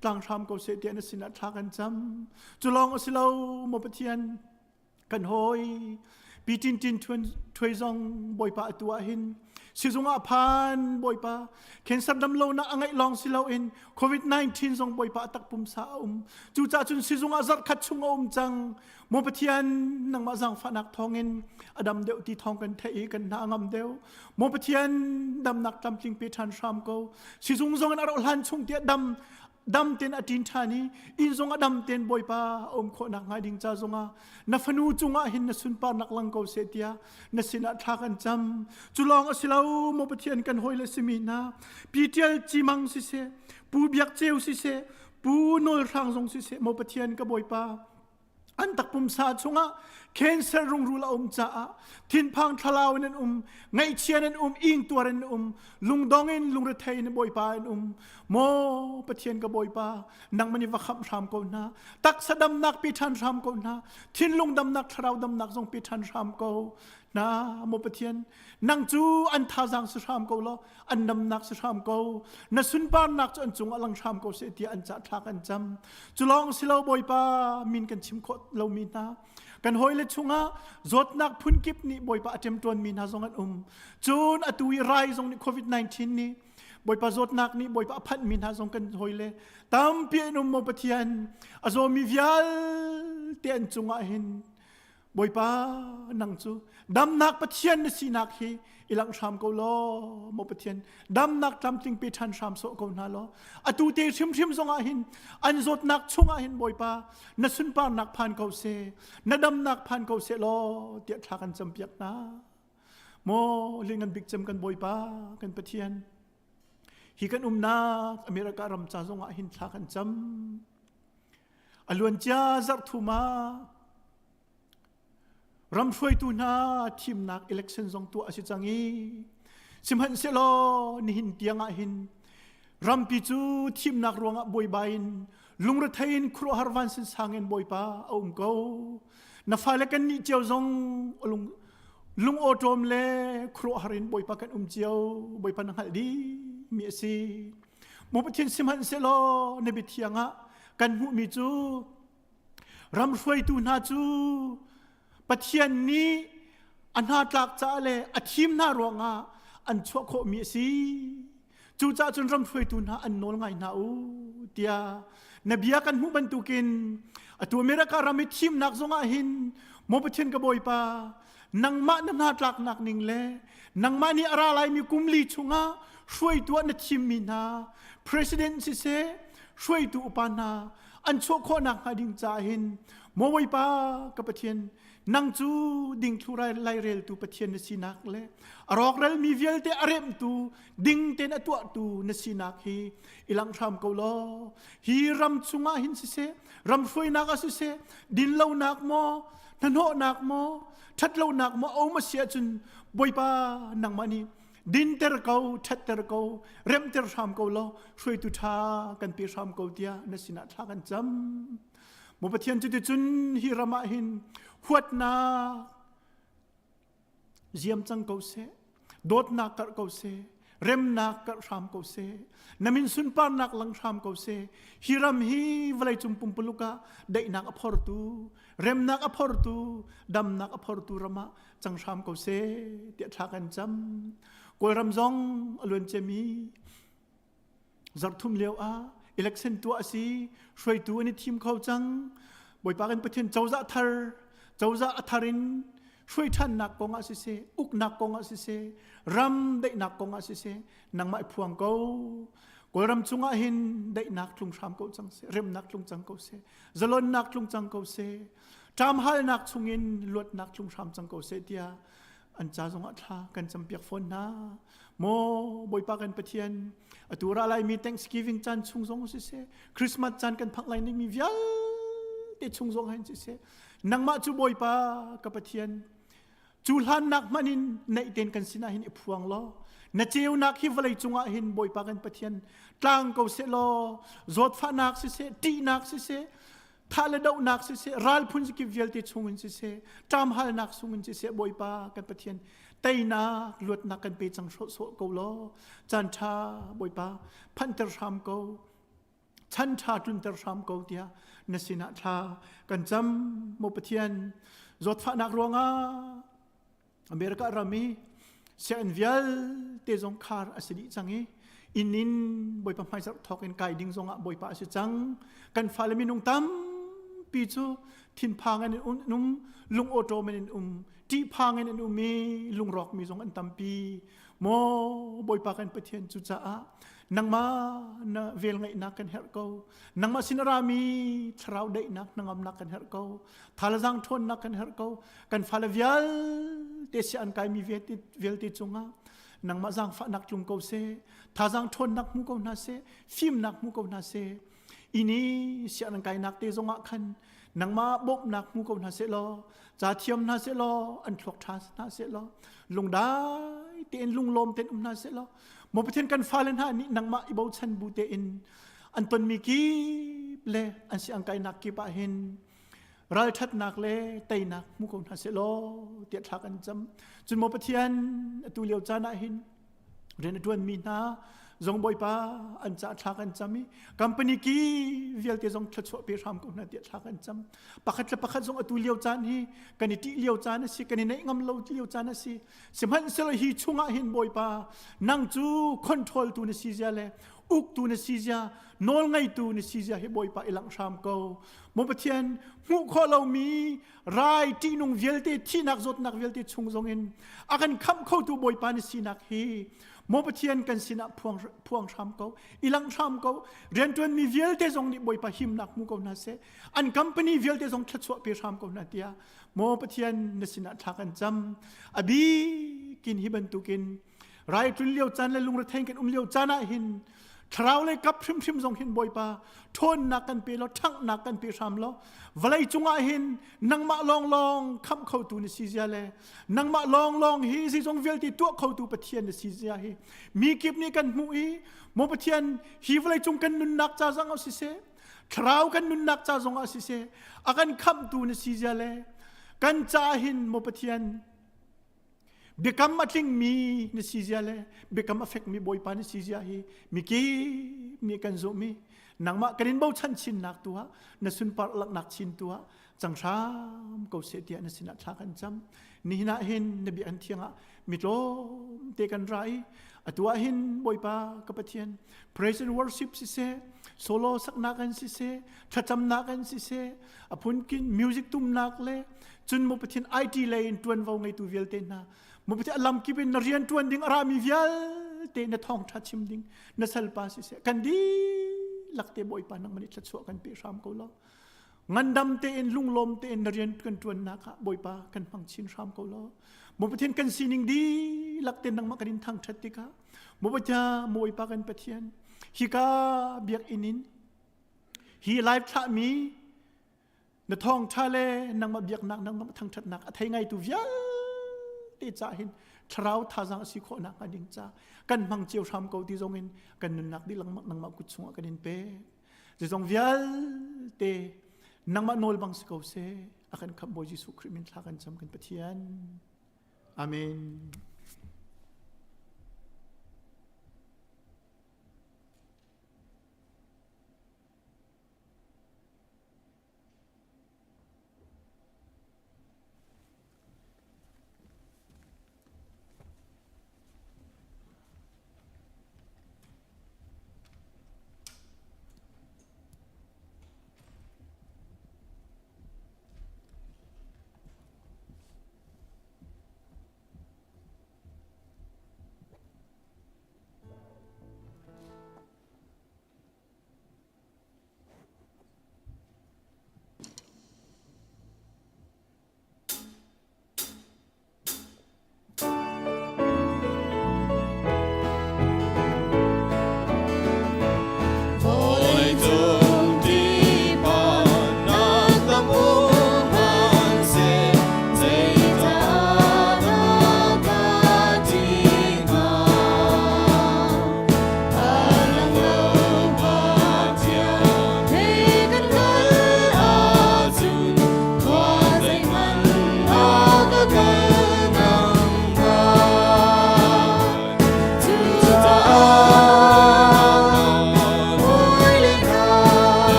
tlang hram ko seh tiah na sinah thla kan cam. Cu lawng a si lo, Maw Pathian kan hawi Pi Tin Tin Thuai zong Bawipa atu ah hin sizung ah phan Bawipa cancer dam lonak a ngeih lawng si loin COVID-19 zong Bawipa a tak pumsa a um. Cucaah cun sizung ah zarh khat chung a um cang. Maw Pathian nangmah zaangfahnak thawngin a dam deuh ti thawng kan theih i kan hna a ngam deuh. Maw Pathian damnak tlamtling pe ṭhan hram ko. Sizung zong in a rauh hlan chung tiah dam dam ten a ṭin ṭhan i inn zong a dam ten Bawipa a um khawh nak hnga ding ca zongah na fanu cungah hin na sunparnak lang ko seh tiah na sinah thla kan cam. Cu lawng a si lo maw Pathian kan hawi le simi hna Pi Ṭial Cimang siseh Pu Biak Ceu siseh Pu Nawl Hrang zong siseh maw Pathian ka Bawipa an takpumsa chungah cancer rungrul a um caah thinphang thlalau in an um ngaihchia in an um ingtuar in an um lungdong in lungrethei in bawipa an um maw pathian ka bawipa nangmah nih va khamh hram ko hna taksa damnak pe ṭhan hram ko hna thinlung damnak thlarau damnak zong pe ṭhan hram ko hna maw pathian nang cu an thazaang si hram ko law an namnak si hram ko na sunparnak cu an cungah lang hram ko seh tiah an cah thlak an cam cu lawng si lo bawipa min kan chim khawh lomi hna kan hawile chungah zawtnak phunkip nih bawipa a ṭemṭuanmi hna zong an um cun atu i rai zong nih covid-19 nih bawipa zawtnak nih bawipa a phanhmi hna zong kan hawile tampi an um maw pathian a zawmi vialte an cungah hin Bawipa nang cu damnak Pathian na sinak hi i langh hram ko law maw Pathian damnak tlamtling pe ṭhan hram sawh ko hna law atu te hrimhrim zongah hin an zawtnak chungah hin Bawipa na sunparnak phan ko seh na damnak phan ko seh law tiah thla kan campiak hna maw lianngan bik cem kan Bawipa kan Pathian hi kan umnak America ram ca zongah hin thla kan cam A luancia zarh thum ah ram hruaitu hna thimnak election zong tuah a si cang i sihmanhsehlaw nihin tiang ah hin rampi cu thimnak ruangah buaibai in lungrethei in khuaruahhar vansinsang in Bawipa a um ko. Na fale kan nih cio zong lung lung awṭawm le khuaruahhar in Bawipa kan um cio Bawipa na hngalh dih mi a si. Maw Pathian sihmanhsehlaw na biathiang ah kan hmuhmi cu ram hruaitu hna cu Pathian nih a hna tlak caah le a thim hna ruangah an chuah khawhmi a si. Cucaah cun ram hruaitu hna an nawl ngai hna u tiah na bia kan hmuh bantukin atu America ram i thimnak zongah hin maw Pathian ka Bawipa nangmah na hna tlaknak ning le nangmah nih a ra laimi kum li chungah hruaitu ah na thimmi hna president siseh hruaitu upa hna an chuah khawhnak hnga ding caah hin maw Bawipa ka Pathian nang cu dingthlu laireltu Pathian na sinak le a rawkralmi vialte a remhtu ding tein a tuahtu na sinak hi i langh hram ko law hi ram chungah hin siseh ram hruainak ah siseh dinlonak maw hnahnawhnak maw ṭhatlonak maw a um a si ahcun Bawipa nangmah nih dinter ko ṭhatter ko remhter hram ko law hruaitu ṭha kan pe hram ko tiah na sinah thla kan cam maw Pathian cuticun hi ram ah hin huatnak ziam cang ko seh dawtnak karh ko seh remnak karh hram ko seh na min sunparnak lang hram ko seh hi ram hi vawleicung pumpuluk ah daihnak a phortu remnak a phortu damnak a phortu ram ah cang hram ko seh tiah thla kan cam kawlram zong a luan ciami zarhthum lio ah election tuah a si hruaitu an i thim kho cang bawipa kan pathian cozah thar cozah a thar in hruai ṭhannak kong ah siseh uknak kong ah siseh ram daihnak kong ah siseh nangmah i phuang ko kawlram chungah hin daihnak tlung hram ko cang seh remnak tlung cang ko seh zalonnak tlung cang ko seh ṭamhalnak chungin luatnak tlung hram cang ko seh tiah. An ca zongah thla kan campiak fawn hna. Maw Bawipa kan Pathian, atu ra laimi Thanksgiving caan chung zong siseh, Christmas caan kan phak lai mi vialte chung zong hin siseh, nangmah cu Bawipa ka Pathian, cu hlannak hmanh in naih ten kan sinah hin i phuang law, na ceunak hi vawlei cungah hin Bawipa kan Pathian tlang ko seh law, zawtfahnak siseh, ṭihnak siseh, thah le dohnak siseh, ral phun kip vialte chungin siseh, ṭamhalnak sungin siseh, Bawipa kan Pathian teinak luatnak kan pe cang sawh ko law, caan ṭha Bawipa phanhter hram ko, chan ṭha tlunter hram ko tiah na sinah thla kan cam maw Pathian zawtfahnak ruangah America ram i sianginn vialte zong khar a si dih cang i inn in Bawipa hmaizarh thawk in kai ding zongah Bawipa a si cang. Kan fale minung tampi cu thinphang in an um, lung awṭawm in an um, ṭihphang in an um i lungrawkmi zong an tampi. Maw Bawipa kan Pathian cucaah nangmah na velngeihnak kan herh ko. Nangmah sin a rami thlarau daihnak hnangamnak kan herh ko. Thalazang ṭhawnnak kan herh ko. Kan fale vialte si an kaimi vialte cungah nangmah zaangfahnak tlung ko seh, thazaang ṭhawnnak hmu ko hna seh, fimnak hmu ko hna seh. Ini sian an kainak te zongah khan nangmah bawmhnak hmu ko hna seh law, ca thiam hna seh law, an thluak ṭha hna seh law, lungdai tein lunglawm tein um hna seh law, maw Pathian kan fale hna nih nangmah i bochan bu tein an tonmi kip le an si an kainak kip ah hin ralṭhatnak le teinak hmu ko hna seh law tiah thla kan cam. Cun maw Pathian atu lio caan ah hin rian a ṭuanmi hna zong Bawipa an ca thla kan cam i company ki vialte zong thluachuah pe hram ko hna tiah thla kan cam. Pakhat le pakhat zong atu lio caan hi kan i ṭih lio caan a si, kan i neih ngam lo lio caan a si. Sihmanhsehlaw hi chungah hin Bawipa nang cu control tu na si zia le uktu na si zia, nawlngeitu na si zia hi Bawipa i langh hram ko. Maw Pathian, hmuh khawh lomi rai ṭihnung vialte, thihnak zawtnak vialte chung zongin a kan khamh khotu Bawipa na sinak hi Maw Pathian kan sinah phuang, phuang hram ko, i langh hram ko. Rianṭuanmi vialte zong nih Bawipa himnak hmu ko hna seh. An company vialte zong thluachuah pe hram ko hna tiah Maw Pathian na sinah thla kan cam. A bikin hi bantukin rai tlun lio caan le lungrethei kan um lio caan ah hin thlarau le kap hrimhrim zong hin Bawipa ṭhawnnak kan pe law ṭhanghnak kan pe hram law vawlei cungah hin nangmah lawnglawng khamh khotu na si zia le nangmah lawnglawng hi zeizong vialte tuah khotu Pathian na si zia hi mi kip nih kan hmuh i maw Pathian hi vawlei cung kan nunnak ca zong ah siseh thlarau kan nunnak ca zong ah siseh a kan khamhtu na si zia le kan ca hin maw Pathian Biakam a tlingmi na si zia le biakam a fekmi Bawipa na si zia hi mikip nih kan zumh i nangmah kan in bochan chinnak tu ah na sunpar laknak chin tu ah cang hram ko seh tiah na sinah thla kan cam. Nihin ah hin na biakinn thiang ah mi tlawmte kan ra i atu ah hin Bawipa ka Pathian praise and worship siseh solo saknak an siseh thlacamnak an siseh a phunkin music tumnak le cun maw Pathian IT lei in ṭuanvo ngeitu vialte hna maw Pathian a lamkip in na rian ṭuan ding a rami vialte na thawngṭha chim ding na salpa siseh kan dihlak te Bawipa nangmah nih thluachuah kan pe hram ko law ngandam tein lunglawm tein na rian kan ṭuannak ah Bawipa kan hmang chin hram ko law maw Pathian kan sining dihlak te nangmah kan in thangṭhat tikah maw Pathian Bawipa kan Pathian hika biakinn in hi live thlahmi na thawngṭha le nangmah biaknak nangmah thangṭhatnak a thei ngaitu vialte ca hin thlarau thazaang a si khawh nakhnga ding ca kan hmang cio hram ko ti zong in kan nunnak dihlak nangmah kut chungah kan in pek zeizong vialte nangmah nawl bang si ko seh a kan khamh Bawi Jesuh Khrih min thla kan cam kan Pathian Amen.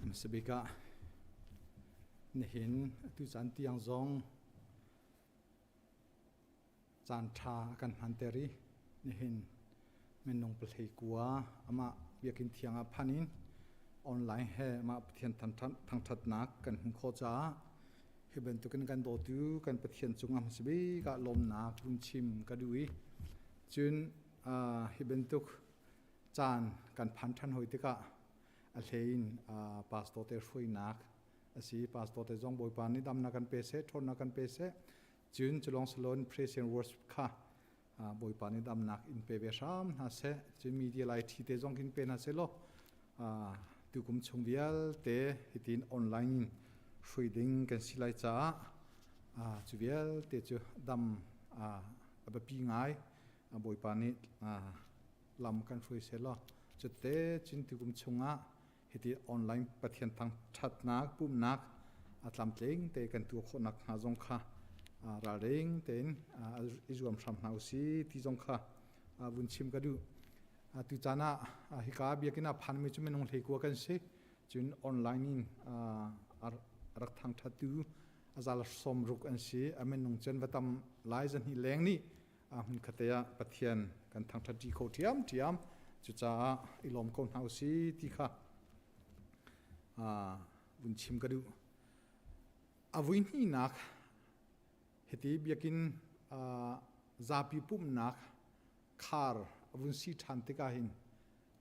Hmasabik ah nihin atu caan tiang zong caan ṭha a kan hmanter i nihin minung pahlei kua amah biakinn thiang ah phan in online he amah Pathian thangṭhatnak kan hmuh khawh caah hi bantukin kan dawtu kan Pathian cungah hmasabik ah lawmnak vun chim ka duh i cun hi bantuk caan kan phan ṭhan hoi tikah a hlei in pastor te hruainak a si. Pastor te zong Bawipa nih damnak kan pe seh, ṭhawnnak kan pe seh. Cun culong salon praise and worship kha Bawipa nih damnak in pe ve hram hna seh. Cun media lai ṭhi te zong kin pe hna seh law tukum chung vialte hitin online in hrui ding kan si lai caah cu vialte cu dam a biapi ngai. Bawipa nih lam kan hruai seh law cutte cun tukum chungah hiti online Pathian thangṭhatnak pumhnak a tlamtling te kan tuah khawhnak hnga zong kha ralring tein i zuam hram hna usih ti zong kha vun chim ka duh. Tu caan ah hika biakinn ah phanmi cu minung hleikua kan si. Cun online in rak thangṭhattu a zal 60 an si. A minung cun va tam lai zahnih leng nih hmunkhat ah Pathian kan thangṭhat ṭi kho ṭhiamṭhiam. Cucaah i lawm ko hna usih ti kha vun chim ka duh. A vuihnihnak hiti biakinn zapi pumhnak khar a vun si ṭhan tikah hin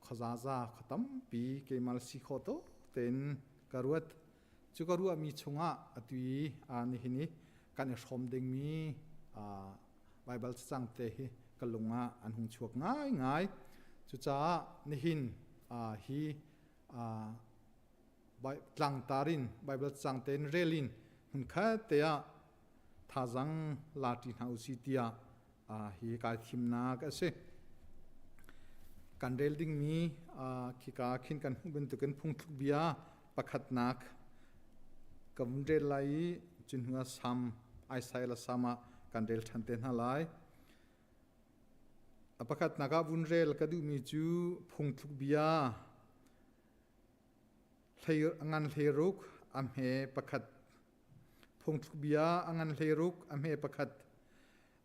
khuazaza khua tampi keimah si khawh to tein ka ruat. Cu ka ruahmi chungah atu i nihin i kan i hrawm dingmi Baibal cacang te hi ka lung ah an hung chuak ngaingai. Cucaah nihin hi tlangtar in Baibal cacang tein rel in hmunkhat te ah thazang la ṭi hna usih tiah hi kai thimnak a si. Kan rel dingmi khika khin kan hmuh bantukin phungthluk bia pakhatnak ka vun rel lai i cu hnu ah Sam Isaiah le Sam ah kan rel ṭhan te hna lai. A pakhatnak ah vun rel ka duhmi cu phungthluk bia hlei ngan hleiruk a hme pakhat phungthluk bia a ngan hleiruk a hme pakhat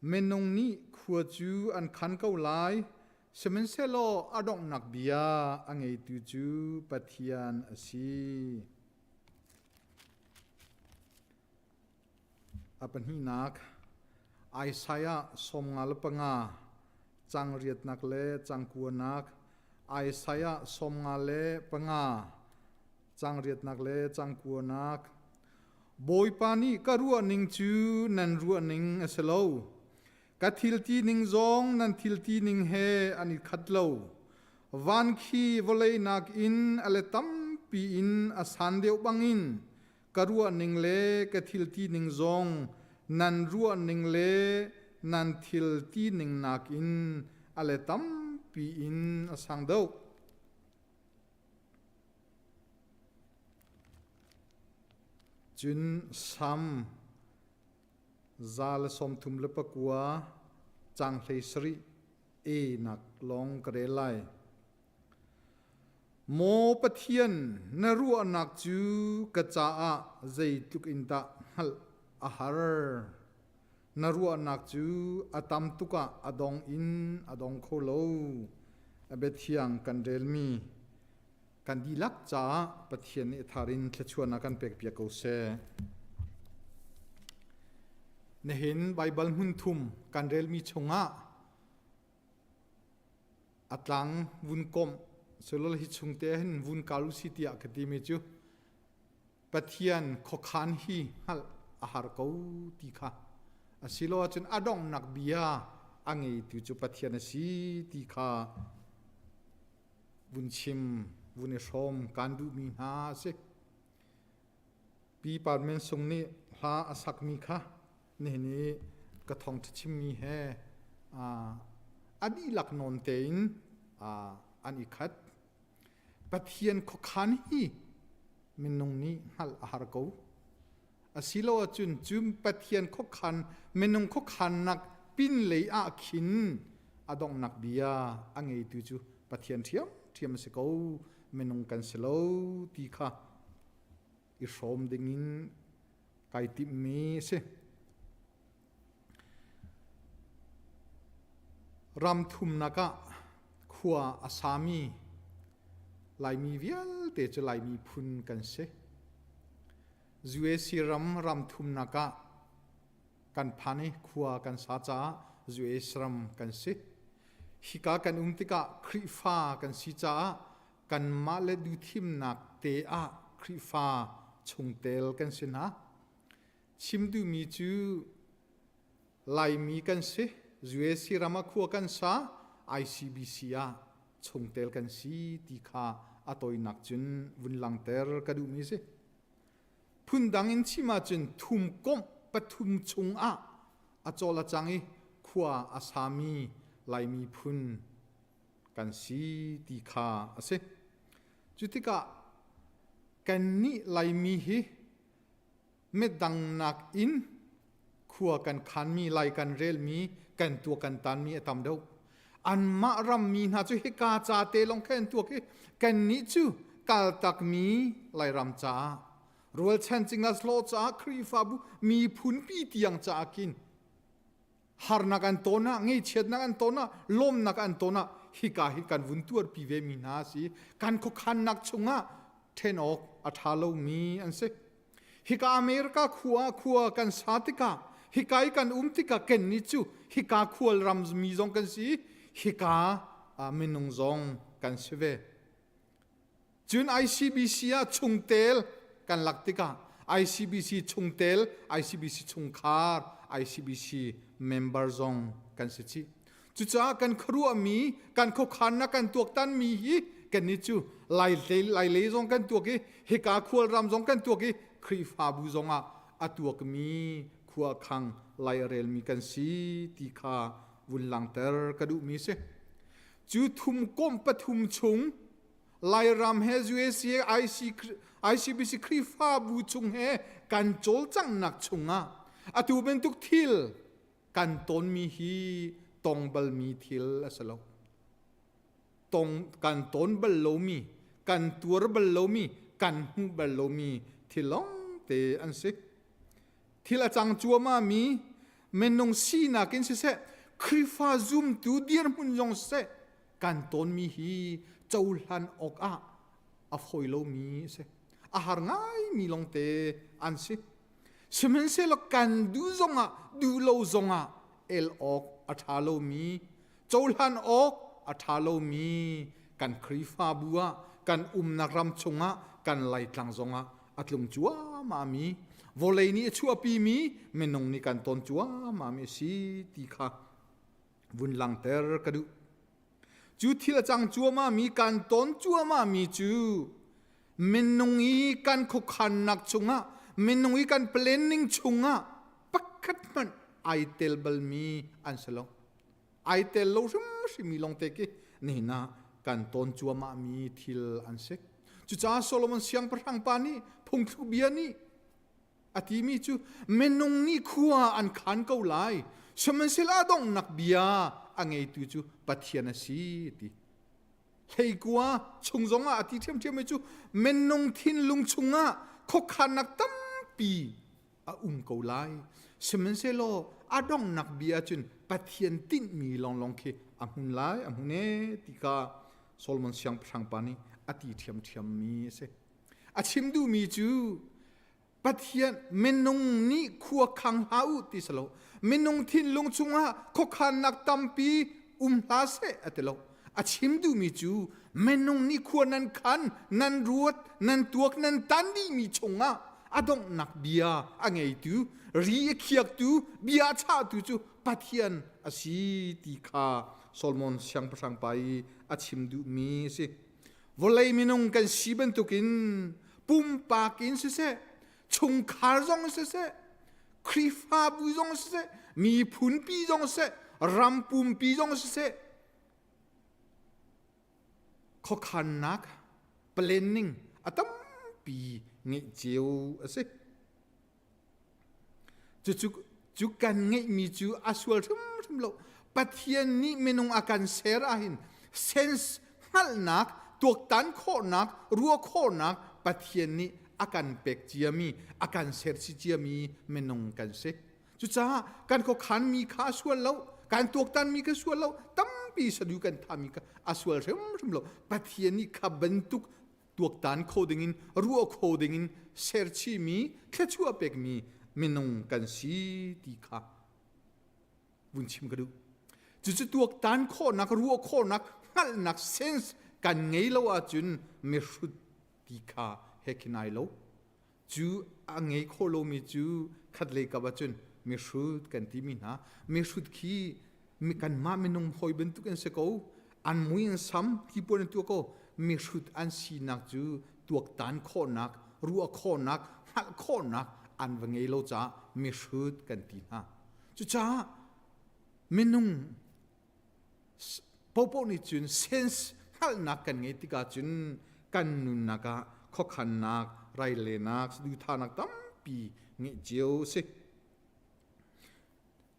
Minung nih khua cu an khan ko lai, sihmanhsehlaw a donghnak bia a ngeitu cu Pathian a si. A pahnihnak, Isaiah 55, cang riatnak le cang kuanak, Isaiah 55, cang riatnak le cang kuanak, Bawipa nih ka ruahning cu nan ruahning a si lo. Ka thil ti ning zong nan thil ti ning he an i khat lo. Van khi vawlei nakin a let tampi in a san deuh bangin ka ruahning le ka thil ti ning zong nan ruahning le nan thil ti ning nakin a let tampi in a sang deuh. Cun Salm 139 caang 17 e nak lawng ka rel lai. Maw Pathian, na ruahnak cu ka caah zeitluk in dah hngalh a har. Na ruahnak cu a tam tuk ah a dong in a dong kho lo. A biathiang kan relmi kan dihlak caah Pathian nih thar in thluachuahnak kan pekpiak ko seh. Nihin Baibal hmun thum kan relmi chungah a tlang vun komh sulol hi chungte hin vun kal usi tiah ka timi cu Pathian khuakhan hi hngalh a har ko ti kha asilo ahcun a donghnak bia a ngeitu cu Pathian a si ti kha vun chim vun i hrawm kan duhmi hna a si. Pi Parmen Sung nih hla a sakmi kha nihin i ka thawngṭha chimmi he a dihlak nawn tein an i khat. Pathian khuakhan hi minung nih hngalh a har ko. Asilo ahcun cu Pathian khuakhan minung khuakhannak pinlei ah khin a donghnak bia a ngeitu cu Pathian ṭhiamṭhiam a si ko, minung kan si lo ti kha i hrawm dingin kai timhmi a si. Ram thumnak ah khua a sami Laimi vialte cu Laimi phun kan si. UAC ram ram thumnak ah kan phan i khua kan sa caah US ram kan si. Hika kan um tikah Khrihfa kan si caah kanmah le duhthimnak te ah Khrihfa chungtel kan si hna. Chim duhmi cu Laimi kan si, UAC ram ah khua kan sa, ICBC ah chungtel kan si ti kha a tawinak cun vun langter ka duhmi si. Phundang in chim ahcun thumkomh pathum chungah a cawl a cang i khua a sami Laimi phun kan si ti kha a si. Cu tikah kannih Laimi hi midang nakin khua kan khanmi, lai kan relmi, kan tuak kan tanmi a tam deuh. Anmah rammi hna cu hika ca te lawng kha an tuak i kannih cu kaltakmi Lairam caah rualchan cinglas hlawh caah Khrihfabu miphunpi tiang caah khin harnak an ton ah ngeichiatnak an ton ah lawmnak an ton ah hika hi kan vun tuarpi ve mi hna a si kan khuakhannak chungah ṭhen awk a ṭha lomi an si hika America khua khua kan sa tikah hika i kan um tikah kenni cu hika khual ram mi zong kan si hika minung zong kan si ve Cun ICBC ah chungtel kan lak tikah ICBC chungtel, ICBC chungkhar, ICBC member zong kan si chih. Cucaah kan khuaruahmi, kan khuakhannak kan tuaktanmi hi kannih cu Lailei, Lailei zong kan tuak i hika khualram zong kan tuak i Khrihfabu zong ah a tuakmi khuakhang lai a relmi kan si ti kha vun langter ka duhmi si. Cu thumkomh pathum chung Lairam he USA IC, ICBC Khrihfabu chung he kan cawlcanghnak chungah atu bantuk thil kan tonmi hi tong balmi thil a si lo. Tong, kan ton bal lomi, kan tuar bal lomi, kan hmuh bal lomi thil lawng te an si. Thil a cang cuahmah mi minung sinak in siseh, Khrihfa zumtu dirhmun zong siseh, kan tawnmi hi cohlan awkah a fawi lomi a si. A har ngaimi lawngte an si. Sihmanhsehlaw kan duh zongah duh lo zongah el awk a ṭha lomi, cohlan awk a ṭha lomi kan Khrihfabu ah, kan umnak ram chungah, kan Laitlang zongah a tlung cuahmahmi, vawlei nih a chuahpimi minung nih kan tawn cuahmahmi a si ti kha vun langter ka duh. Cu thil a cang cuahmahmi kan ton cuahmahmi cu minung i kan khuakhannak chungah minung i kan planning chungah pakhat hmanh ai tel balmi an si lo. Ai tel lo hrimhrimmi lawngte khi nihin ah kan ton cuahmahmi thil an si. Cucaah Solomon siangpahrang pa nih phungthluk bia nih A timi cu minung nih khua an khan ko lai, sihmanhsehlaw a donghnak bia a ngeitu cu Pathian a si ti. Hleikua chung zongah a ti ṭhiamṭhiam mi cu minung thinlung chungah khuakhannak tampi a um ko lai. Sihmanhsehlaw a donghnak bia cun Pathian tinhmi lawnglawng khi a hmun lai, a hmun e ti kha Solomon siangpahrang pa nih a ti ṭhiamṭhiam mi a si. A chim duhmi cu Pathian minung nih khua khang hlah u ti si lo. Minung thinlung chungah khuakhannak tampi um hlah seh a ti lo. A chim duhmi cu minung nih khua nan khan, nan ruat, nan tuak, nan tan dihmi chungah a donghnak bia a ngeitu, ri a khiaktu, bia a chahtu cu Pathian a si ti kha Solomon siangpahrang pa i a chim duhmi a si. Vawlei minung kan si bantukin pumpak in siseh, chungkhar zong siseh, Khrihfabu zong siseh, miphunpi zong siseh, ram pumpi zong siseh, khuakhannak planning a tampi ngeih cio a si. Cucu cu kan ngeihmi cu a sual hrimhrim lo. Pathian nih minung a kan ser ahhin sense hngalhnak, tuaktan khawhnak, ruah khawhnak Pathian nih a kan pek ciami, a kan sersi ciami minung kan si. Cucaah kan khuakhanmi kha a sual lo, kan tuaktanmi kha sual lo, tampi sadu kan thami kha a sual hrimhrim lo. Pathian nih kha bantuk tuaktan kho dingin, ruah kho dingin serchihmi, thluachuah pekmi minung kan si ti kha vun chim ka duh. Cucu tuaktan khawhnak, ruah khawhnak, hngalhnak sense kan ngei lo ahcun mihrut ti kha he khin ai lo. Cu a ngei kho lomi cu khatlei kap ahcun mihrut kan timi hna. Mihrut khi kanmah minung hawi bantuk an si ko. An mui an sam, hnipuan an tuah ko. Mihrut an sinak cu tuaktan khawhnak, ruah khawhnak, hngalh khawhnak an va ngei lo caah mihrut kan ti hna. Cucaah minung Popo nih cun sense hngalhnak kan ngei tikah cun kan nunnak ah khuakhannak, railenak, saduhthahnak tampi ngeih cio a si.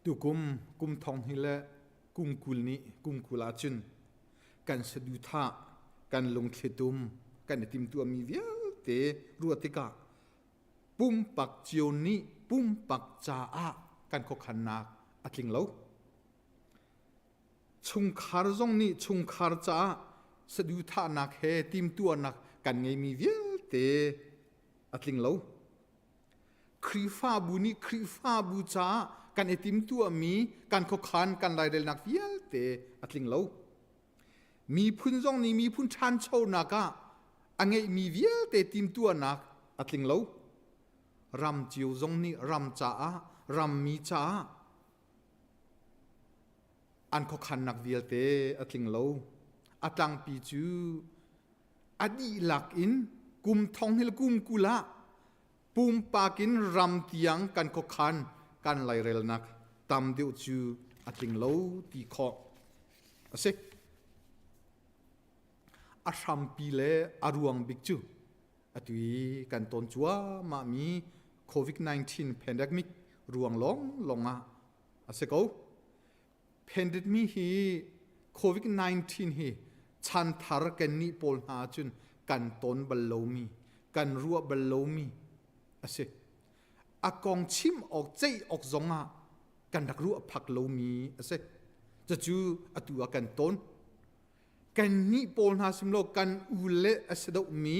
Tukum kum thong hi le kum 20 nih kum 20 ahcun kan saduhthah, kan lungthlitum, kan i timtuahmi vialte ruah tikah pumpak cio nih pumpak caah kan khuakhannak a tling lo. Chungkhar zong nih chungkhar caah saduhthahnak he timtuahnak kan ngeimi vialte a tling lo. Khrihfabu nih Khrihfabu caah kan i timtuahmi kan khuakhan kan lairelnak vialte a tling lo. Miphun zong nih miphun ṭhanchonak ah a ngeihmi vialte timtuahnak a tling lo. Ram cio zong nih ram caah, rammi caah An khuakhannak vialte a tling lo. A tlangpi cu a dihlak in kum thong hil kum 20 ah pumpak in ram tiang kan khuakhan kan lairelnak tam deuh cu a tling lo ti khawh a si. A hrampi le a ruang bik cu atu i kan ton cuahmahmi COVID-19 pandemic ruang lawnglawng ah a si ko. Pandemic hi COVID-19 hi chanthar kannih pawl hna cun kan ton bal lomi, kan ruah bal lomi a si. A kong chim awk, ceih awk zong ah kan rak ruah phak lomi a si. Cucu atu ah kan ton. Kannih pawl hna sim lo kan u le a si deuhmi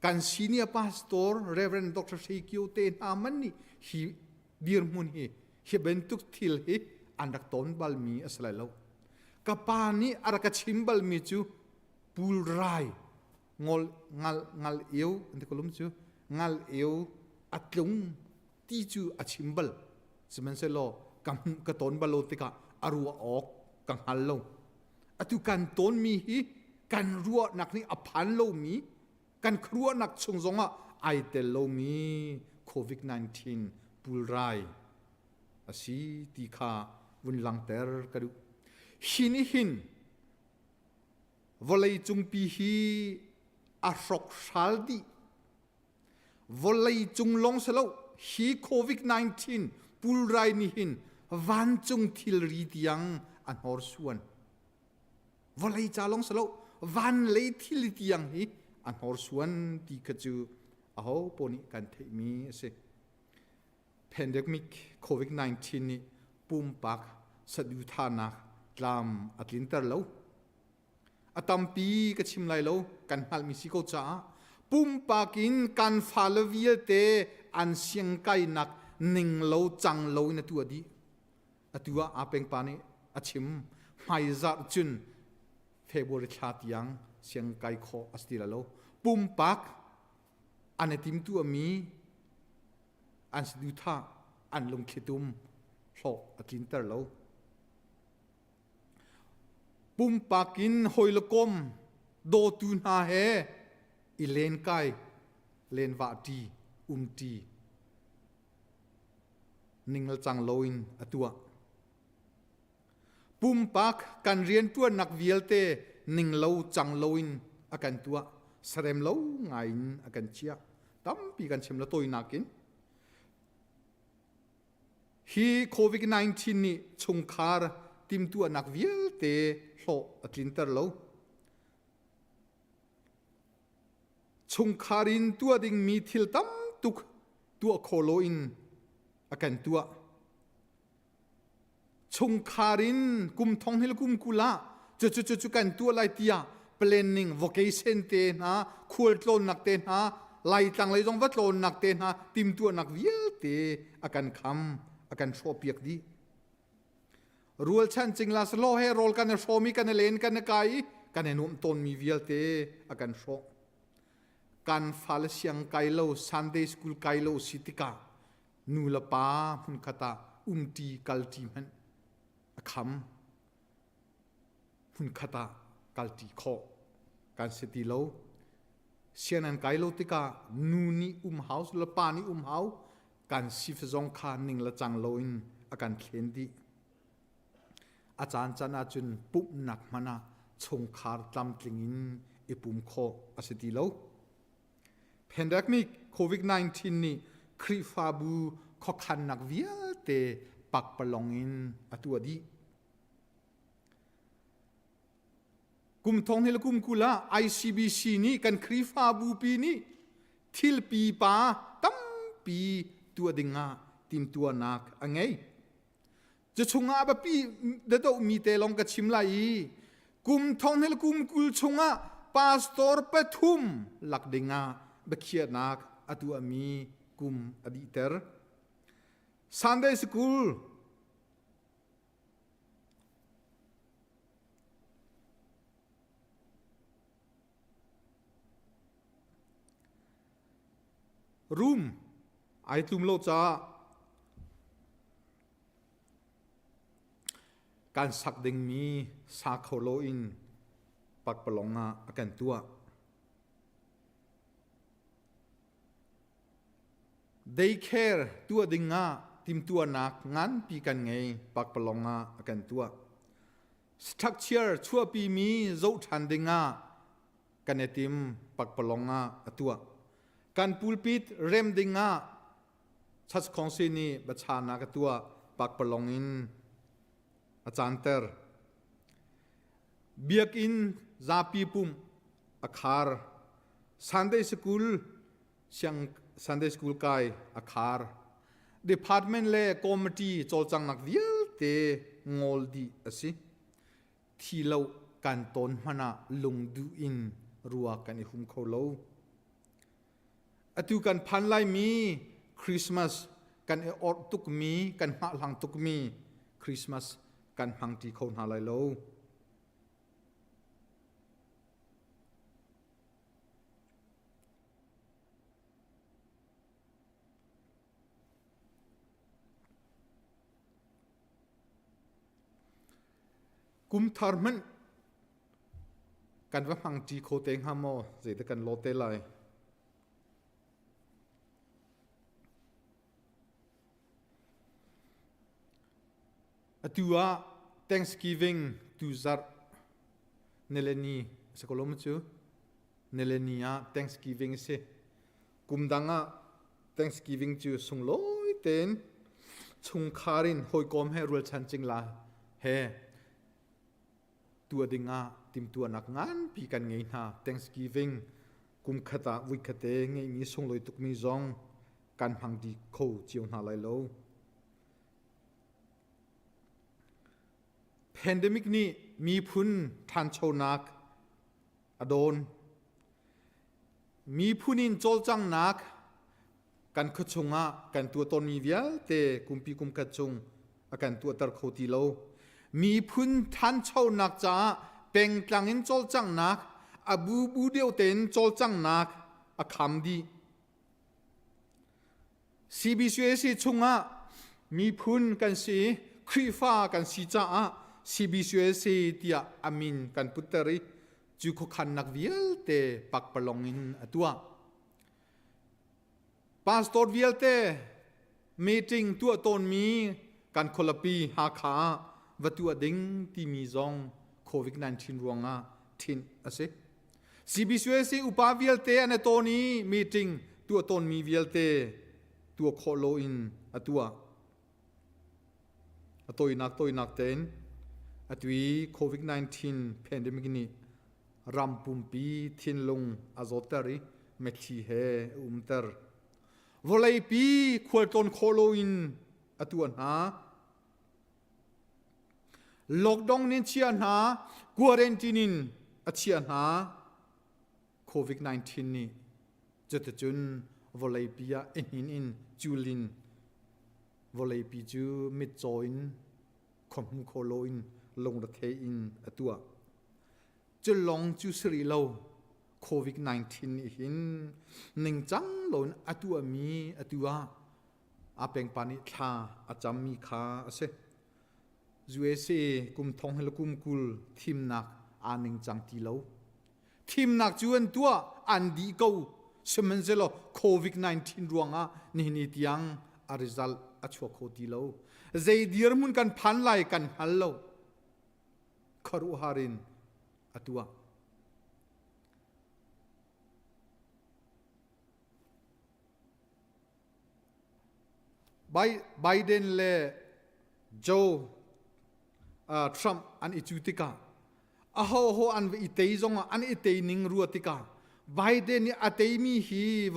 kan senior pastor Reverend Dr. Hre Kio te hna man nih hi dirhmun hi hi bantuk thil hi an rak ton balmi a si lai lo. Ka pa nih a rak ka chim balmi cu pulrai ngol ngal ngal eu an ti kolum cu ngal eu a tlung ti cu a chim bal sihmanhsehlaw ka ka ton bal lo tikah a ruah awk ka hngal lo atu kan tonmi hi kan ruahnak nih a phan lomi kan khuaruahnak chung zongah ai tel lomi COVID-19 pulrai a si ti kha vun langter ka duh. Hi nih hin vawlei cungpi hi a hrokhral dih Vawlei cung lawng si lo hi COVID-19 pulrai nih hin vancung thilri tiang a hnorsuan. Vawlei ca lawng si lo van lei thil tiang hi a hnorsuan ti kha cu aho paoh nih kan theihmi a si. Pandemic COVID-19 nih pumpak saduhthahnak tlam a tlinter lo. A tampi ka chim lai lo, kan hngalhmi si ko caah pumpak in kan fale vialte an siangkainak ning lo cang lo in a tuah dih. Atu ah aa pengpa nih a chim hmaizarh cun February thla tiang siangkai khawh a si ti lai lo. Pumpak an i timtuahmi an saduhthah an lungthlitum hlawh a tlinter lo. Pumpak in hawi le kom dawtu hna he i lenkai, lenvahṭi, umṭi ningcang loin a tuah. Pumpak kan rianṭuannak vialte ninglo cang loin a kan tuah, sarem lo ngaiin a kan chiah. Tampi kan chim la tawinak in. Hi COVID-19 nih chungkhar timtuahnak vialte hlawh a tlinter lo. Chungkhar in tuah dingmi thil tam tuk tuah kho loin a kan tuah. Chungkhar in kum thong hil kum kul ah cu cu cu cu kan tuah lai tiah planning vocation te hna khualtlawnnak te hna laitlang lei zong va tlawnnak te hna timtuahnak vialte a kan kham a kan hrawhpiak dih. Rualchan cingla selaw he rawl kan i hrawm i kan i len kan i kai i kan i nuamh tawnmi vialte a kan hrawh. Kan fale siang kai lo, Sunday school kai lo si tikah nu le pa hmunkhat ah umṭi kalṭi hmanh a kham. Hmunkhat ah kalṭi khawh kan si ti lo. Sian an kai lo tikah nu nih um hau, le pa nih um hau, kan sif zong kha ning le cang loin a kan thlen dih. A caan caan ahcun pumhnak hmanh ah chungkhar tlamtling in i pum khawh a si ti lo. Pandemic COVID-19 nih Khrihfabu khuakhannak vialte pakpalong in a tuah dih. Kum thong hnih le kum 20 ah ICBC nih kan Khrihfabu pi nih thil pipa tampi tuah dingah timtuahnak a ngei. Cu chungah a biapi mi te lawng ka chim lai i kum thong hnih le kum 20 chungah pastor pathum lak dingah biakhiahnak a tuahmi kum a dihter. Sunday School Room ai tlum lo caah kan sak dingmi sa kho loin pakpalawng ah a kan tuah. Daycare tuah ding ah timtuahnak nganpi kan ngei pakpalawng ah a kan tuah. Structure chuahpimi zoh ṭhan ding ah kan i tim pakpalawng ah a tuah. Kan pulpit rem ding ah Church Council nih biachahnak a tuah pakpalawng in a caanter. Biakinn zapi pumh a khar. Sunday School siang Sunday School kai a khar. Department le committee cawlcanghnak vialte ngol dih a si. Thi lo kan tawn hmanh ah lungduh in rua kan i hum kho lo. Atu kan phan laimi Christmas kan i orh tukmi, kan hngahhlang tukmi Christmas kan hmangṭi kho hna lai lo. Kum thar hmanh kan va hmangṭi kho te hnga maw? Zeidah kan lawt te lai? Atu ah Thanksgiving tuzarh nilini a si ko lo maw cu? Nilini ah Thanksgiving a si. Kum dang ah Thanksgiving cu sunglawi tein chungkhar in hawikom he rualchan cingla he tuah ding ah timtuahnak nganpi kan ngei hna. Thanksgiving kum khat ah vuikhate ngeihmi sunglawi tukmi zong kan hmang dih kho cio hna lai lo. Pandemic nih miphun ṭhanchonak a dawn. Miphun in cawlcanghnak kan khuachung ah kan tuah tawnmi vialte kumpi kumkhat chung a kan tuahter kho ti lo. Miphun ṭhanchonak caah pengtlang in cawlcanghnak, a bubu deuh tein cawlcanghnak a kham dih. CBCUSA chungah miphun kan si, Khrihfa kan si caah CBCUSA tiah a min kan putter i cu khuakhannak vialte pakpalong in a tuah. Pastor vialte meeting tuah tawnmi kan khualipi Hakha ah va tuah ding timi zong COVID-19 ruangah ṭhinh a si. CBCUSA upa vialte an i tawn i meeting tuah tawnmi vialte tuah khawh loin a tuah. A tawinak tawinak tein atu i COVID-19 pandemic nih ram pumpi thinlung a zawtter i Mitthli he a umter. Vawleipi khualtlawn khawh loin a tuah hna. Lockdown in chia hna, quarantine in a chia hna. COVID-19 nih cuticun vawleipi ah i hnin in culin vawleipi cu mitcaw in khuahmu kho loin lungrethei in a tuah. Cu lawng cu si rih lo, COVID-19 nih hin ningcang loin a tuahmi atu ah a pengpa nih thla a cammi kha a si. USA kum thong le kum 20 thimnak aa ningcang ti lo. Thimnak cu an tuah, an dih ko. Sihmanhsehlaw COVID-19 ruangah nihin ni tiang a result a chuak kho ti lo. Zei dirhmun kan phan lai kan hngal lo. Khuaruahhar in a tuah. Biden le Joe uh, Trump an i cu tikah ahoho an va i tei zongah an i tei ning rua tikah Biden nih a teimi hi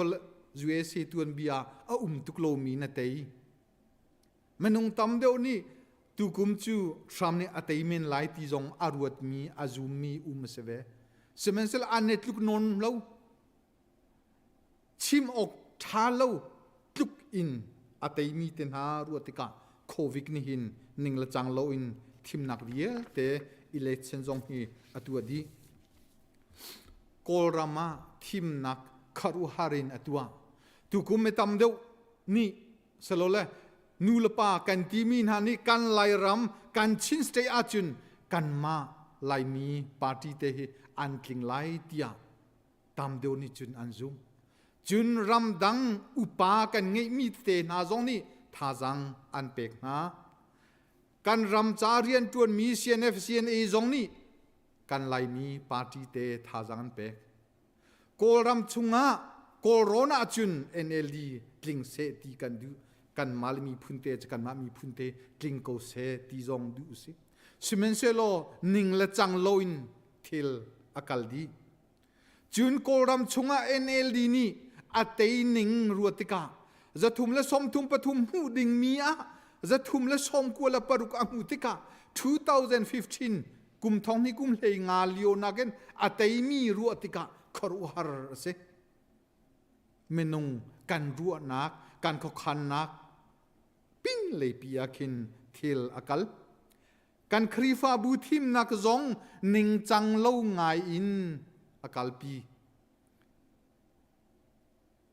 USA tuanbia a um tuk lomi na tei. Minung tam deuh nih tukum cu Trump nih a tei men lai ti zong a ruatmi a zummi um a si ve. Sihmanhsehlaw an i tluk nawn lo. Chim awk ṭha lo tluk in a teimi te hna ruah tikah COVID nih hin ning le cang loin thimnak vialte election zong hi a tuah dih. Kawlram ah thimnak kharuhar in a tuah. Tukum mi tam deuh nih silole nu le pa kan timi hna nih kan Lairam kan Chin State ahcun kanmah Laimi party te hi an tling lai tiah tam deuh nih cun an zum. Cun ramdang upa kan ngeihmi tete hna zong nih thazaang an pek hna. Kan ram ca rianṭuanmi CNF CNA zong nih kan Laimi party te thazaang an pek. Kawlram chungah Kawlrawn ahcun NLD tling seh ti kan duh. Kanmah le miphun te cu kanmah miphun te tling ko seh ti zong duh usih. Sihmanhsehlaw ning le cang loin thil a kal dih. Cun Kawlram chungah NLD nih a tei ning ruat tikah 333 hmuh dingmi ah 396 a hmuh tikah 2015 kum thong hnih kum hlei nga lio nakin a teimi ruah tikah khuaruahhar a si. Minung kan ruahnak, kan khuakhannak ping leipi ah khin thil a kal. Kan Khrihfabu thimnak zong ningcang lo ngai in a kalpi.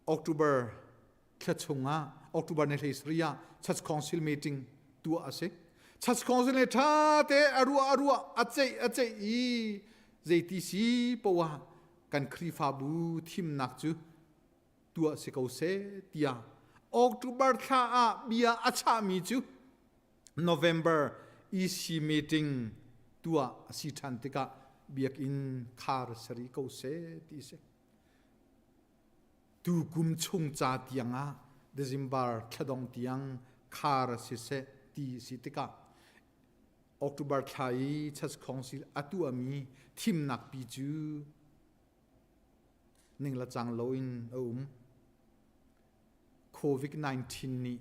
October thla chungah October ni hlei sarih ah Church Council meeting tuah a si. Church Council nih ṭha te a ruah a ruah a ceih a ceih i zeiti si poah kan Khrihfabu thimnak cu tuah si ko seh tiah October thla ah bia a chahmi cu November EC meeting tuah a si ṭhan tikah biakinn khar sari ko seh ti si. Tu kum chung ca tiang ah December thladong tiang khar si seh ti si tikah October thla i Church Council a tuahmi thimnak pi cu ning la cang loin a um. COVID-19 nih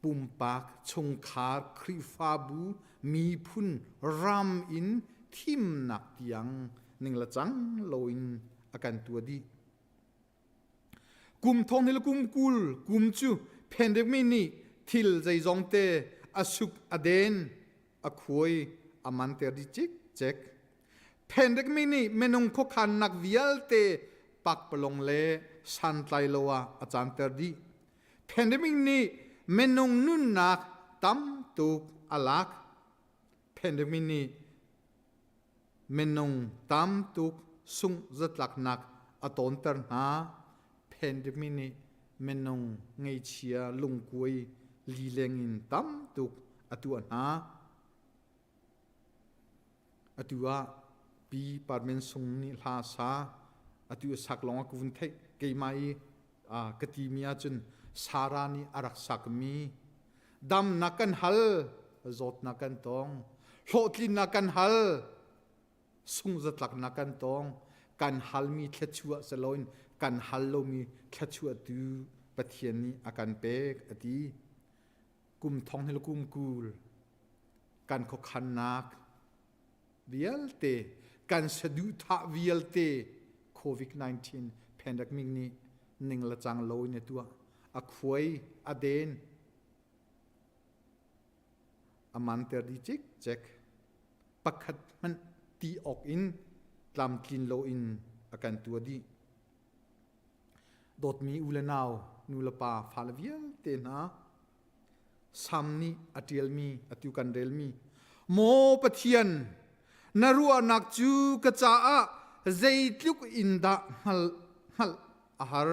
pumpak, chungkhar, Khrihfabu, miphun, ram in thimnak tiang ning le cang loin a kan tuah dih. Kum thong le kum 20 kum cu pandemic nih thil zeizong te a suk a den a khuai a man ter dih cikcek. Pandemic nih minung khuakhannak vialte pakpalong le santlai lo ah a canter dih. Pandemic nih minung nunnak tam tuk a lak. Pandemic nih minung tam tuk sungh zatlaknak a tawnter hna. Pandemic nih minung ngeichia lungkuai lileng in tam tuk a tuah hna. Atu ah Pi Parmen Sung nih hla sa atu sak lawng ah ka vun theih keimah i ka timi ahcun Sarah nih a rak sakmi damnak kan hal zawtnak kan tong hlawhtlinnak kan hal sungzatlaknak kan tong. Kan halmi thluachuah si loin kan hal lomi thluachuah tu Pathian nih a kan pek a ti. Kum thong hil kum kul kan khuakhannak vialte kan saduhthah vialte COVID-19 pandemic nih ning le cang lo in a tuah. A khuai, a den, a manter dih cikcek. Pakhat hmanh ti awk in tlamtlin loin a kan tuah dih. Dawtmi u le nau, nu le pa, fale vialte hna, Sam nih a ṭialmi, atu kan relmi, Maw Pathian, na ruahnak cu ka caah zeitluk in dah hngalh a har.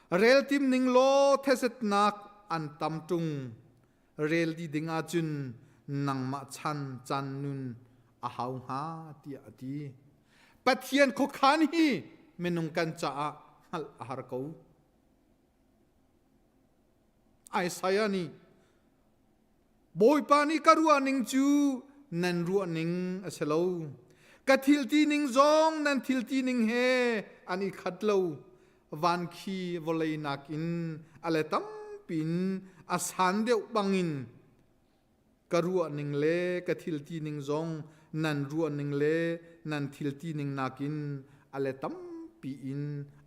Rel tim ning law thesetnak an tam ṭung. Rel dih ding ahcun nangmah chan caan nun a hau hnga tiah a ti. Pathian khuakhan hi minung kan caah hngalh a har ko. Isaiah nih Bawipa nih ka ruahning cu nan ruahning a si lo. Ka thil ti ning zong nan thil ti ning he an i khat lo. Van khi vawlei nakin a le tampi in a san deuh bangin ka ruahning le ka thil ti ning zong nan ruahning le nan thil ti ning nakin a le tampi in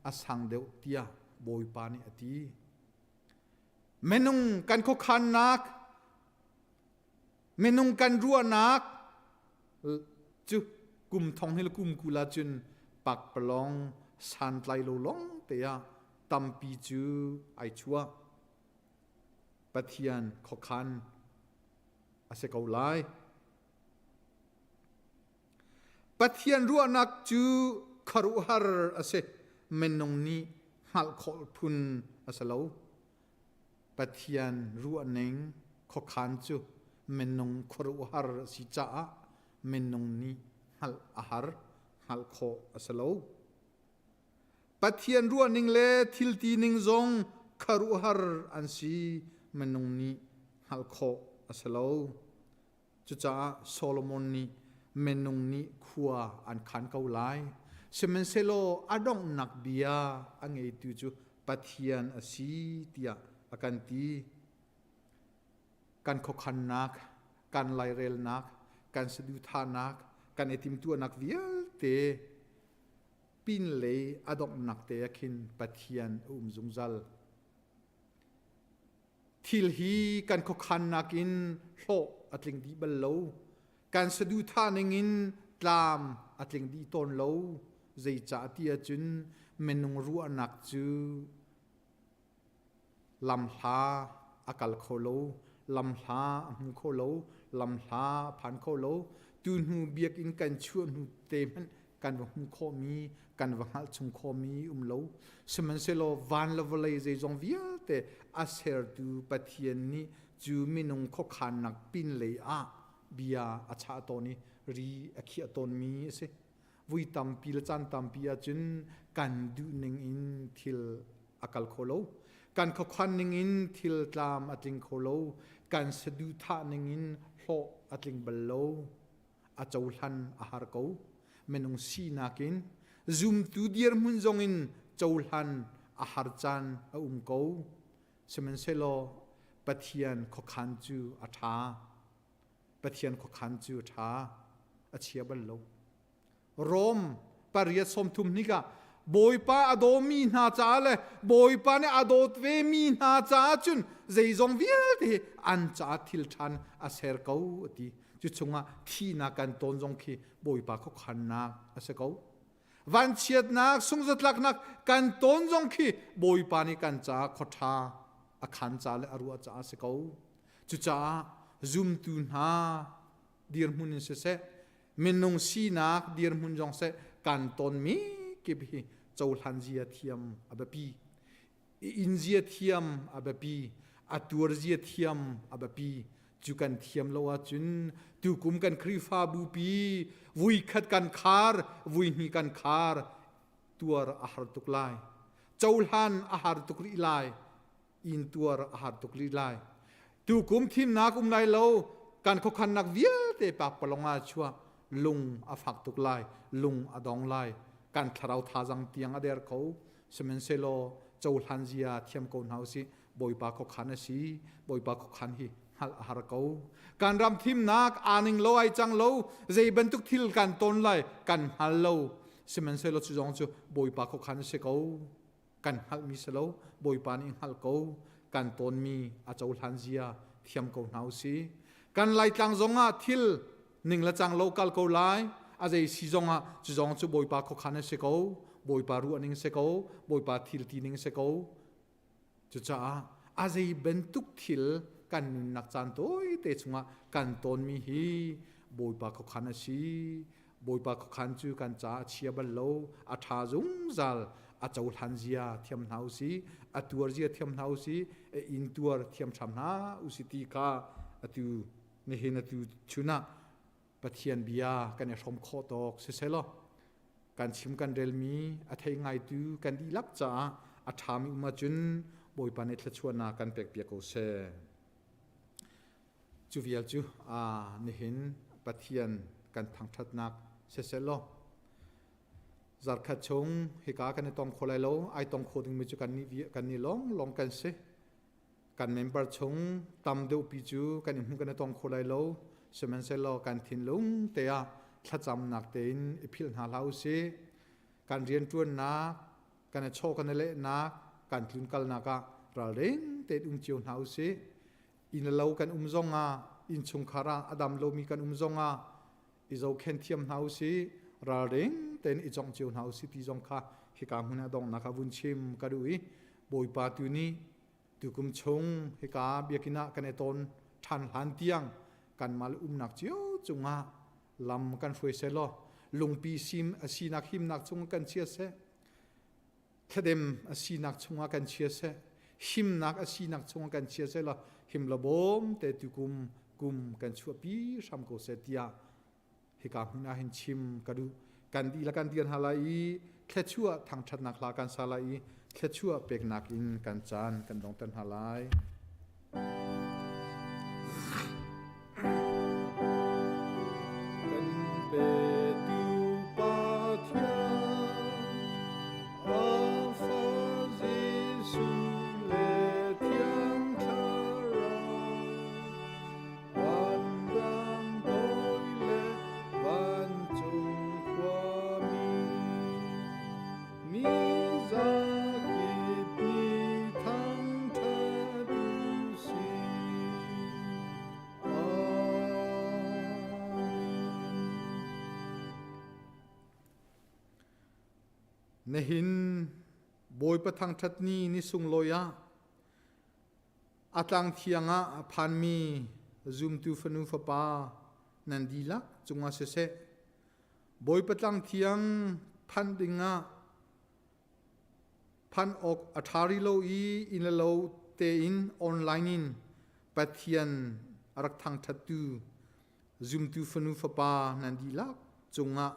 a sang deuh tiah Bawipa nih a ti. Minung kan khuakhannak, minung kan ruahnak cu kum thong hi le kum kul ahcun pakpalawng santlai lo lawng te ah tampi cu ai chuah. Pathian khuakhan a si ko lai. Pathian ruahnak cu khuaruahhar a si. Minung nih hngalh khawh phun a si lo. Pathian ruahning khuakhan cu minung khuaruahhar a si caah minung nih hngalh a har, hngalh khawh a si lo. Pathian ruahning le thil tining zong khuaruahhar an si, minung nih hngalh khawh a si lo. Cucaah Solomon nih minung nih khua an khan ko lai. Sihmanhsehlaw a donghnak bia a ngeitu cu Pathian a si tiah a kan ti. Kan khuakhannak, kan lairelnak, kan saduhthahnak, kan i timhtuahnak vialte pinlei a donghnak te ah khin Pathian a um zungzal. Thil hi kan khuakhannak in hlawh a tling dih bal lo. Kan saduhthah ning in tlam a tling dih tawn lo. Zeicah ti ahcun minung ruahnak cu lamhla a kal kho lo, lamhla a hmu kho lo, lamhla a phan kho lo. Tu hnu biakinn kan chuah hnu te hmanh kan va hmuh khawhmi kan va hngalh chung khawhmi um lo sihmanhsehlaw van le vawlei zeizong vialte a sertu Pathian nih cu minung khuakhannak pinlei ah bia a chah tawn i ri a khiah tawnmi a si vui tampi le caan tampi ahcun kan duh ning in thil a kal kho lo kan khuakhan ning in thil tlam a tling kho lo kan saduhthah ning in hlawh a tling bal lo a cohlan a har ko. Minung sinak in zumtu dirhmun zong in cohlan a har caan a um ko. Sihmanhsehlaw Pathian khuakhan cu a ṭha. Pathian khuakhan cu a ṭha. A chia bal lo. Rom pariat 30 hnik ah Bawipa a dawmi hna caah le Bawipa nih a dawt vemi hna caah cun zeizong vialte hi an caah thil ṭhan a ser ko a ti. Cu chungah thihnak kan tawn zong khi Bawipa khuakhannak a si ko. Vanchiatnak, sungzatlaknak kan tawn zong khi Bawipa nih kan caah khuaṭha a khan ca le a ruah caah a si ko. Cucaah zumtu hna dirhmun in siseh, minung sinak dirhmun zong seh kan tonmi kip hi cohlan zia thiam a biapi. In zia thiam a biapi. A tuar zia thiam a biapi. Cu kan thiam lo ahcun tukum kan Khrihfabu pi vui khat kan khar, vui hnih kan khar, tuar a har tuk lai. Cohlan a har tuk rih lai. Intuar a har tuk rih lai. Tukum thimnak um lai lo, kan khuakhannak vialte pakpalong ah chuah lung a fak tuk lai, lung a dong lai. Kan thlarau thazang tiang a der ko. Sihmanhsehlaw cohlan zia thiam ko hna usih. Bawipa khuakhan a si. Bawipa khuakhan hi hngalh a har ko. Kan ram thimnak aa ning lo ai cang lo. Zei bantuk thil kan ton lai kan hngal lo. Sihmanhsehlaw cu zong cu Bawipa khuakhan a si ko. Kan hngalhmi si lo. Bawipa nih hngalh ko. Kan tawnmi a cohlan zia thiam ko hna usih. Kan Laitlang zongah thil ning le cang lo kal ko lai. A zei si zongah cu zong cu Bawipa khuakhan a si ko. Bawipa ruah ning si ko. Bawipa thil ti ning si ko. Cucaah a zei bantuk thil kan nunnak caan tawite chungah kan tawnmi hi Bawipa khuakhan a si. Bawipa khuakhan cu kan caah a chia bal lo, a ṭha zungzal, a cohlan zia thiam hna usih, a tuar zia thiam hna usih, a in tuar thiam hram hna usih ti kha atu nihin atu chun ah Pathian bia kan i hrawm khawh tawk siselaw kan chim kan relmi a thei ngaitu kan dihlak caah a ṭhami um ahcun Bawipa nih thluachuahnak kan pekpiak ko seh. Cu vial cu nihin Pathian kan thangṭhatnak siselaw zarkhat chung hika kan i tong kho lai lo ai tong kho dingmi cu kan nih lawng lawng kan si. Kan member chung tam deuhpi cu kan i hmu kan i tong kho lai lo. Sihmanhsehlaw kan thinlung te ah thlacamnak tein i philh hna hlah usih. Kan rianṭuannak, kan i chaw kan i lehnak, kan tlunkalnak ah ralring tein um cio hna usih. Inn le lo kan um zongah, innchungkhar ah a dam lomi kan um zongah i zohkhenh thiam hna usih. Ralring tein i congh cio hna usih ti zong kha hika hmun ah donghnak ah vun chim ka duh i Bawipa tu nih tukum chung hika biakinn ah kan i tawn ṭhan hlan tiang kanmah le umnak cio cungah lam kan hruai seh law lungpi sim a sinak himnak chung kan chia seh thladem a sinak chungah kan chia seh himnak a sinak chungah kan chia seh law him la bawm te tukum kum kan chuahpi hram ko seh tiah hika hmun ah hin chim ka duh. Kan dihlak kan dir hna lai i thluachuah thangṭhatnak hla kan sa lai i thluachuah peknak in kan caan kan dongter hna lai. Kan petu Pathian, a Fa Jesuh le Thiang Thlarau, Vanrang toi le vancung khuami, mi zakip nih thangṭhat u sih. Amen. Nihin Bawipa thangṭhat ni ni sunglawi ah A tlang thiang ah a phanmi zumtu fanu fapa nan dihlak cungah siseh, Bawipa tlang thiang phanh dingah phanh awk a ṭha rih lo i inn le lo tein online in Pathian a rak thangṭhattu zumtu fanu fapa nan dihlak cungah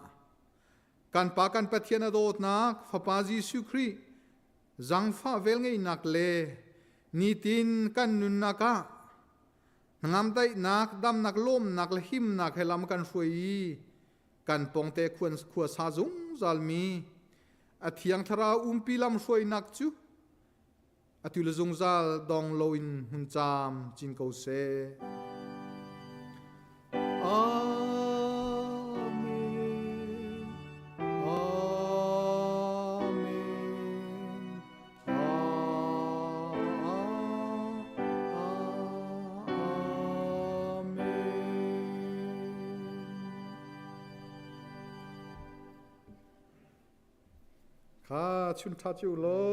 kan Pa kan Pathian a dawtnak Fapa Jesuh Khrih Zangfah velngeihnak le nitin kan nunnak ah hnangam daihnak, damnak, lawmnak le himnak he lam kan hruai i kan pongte khuasa zungzalmi a thiang thlarau umpi lam hruainak cu atu le zungzal dong loin hmun caam cin ko seh. Amen. Amen. Amen. Kha chun tha chu lo.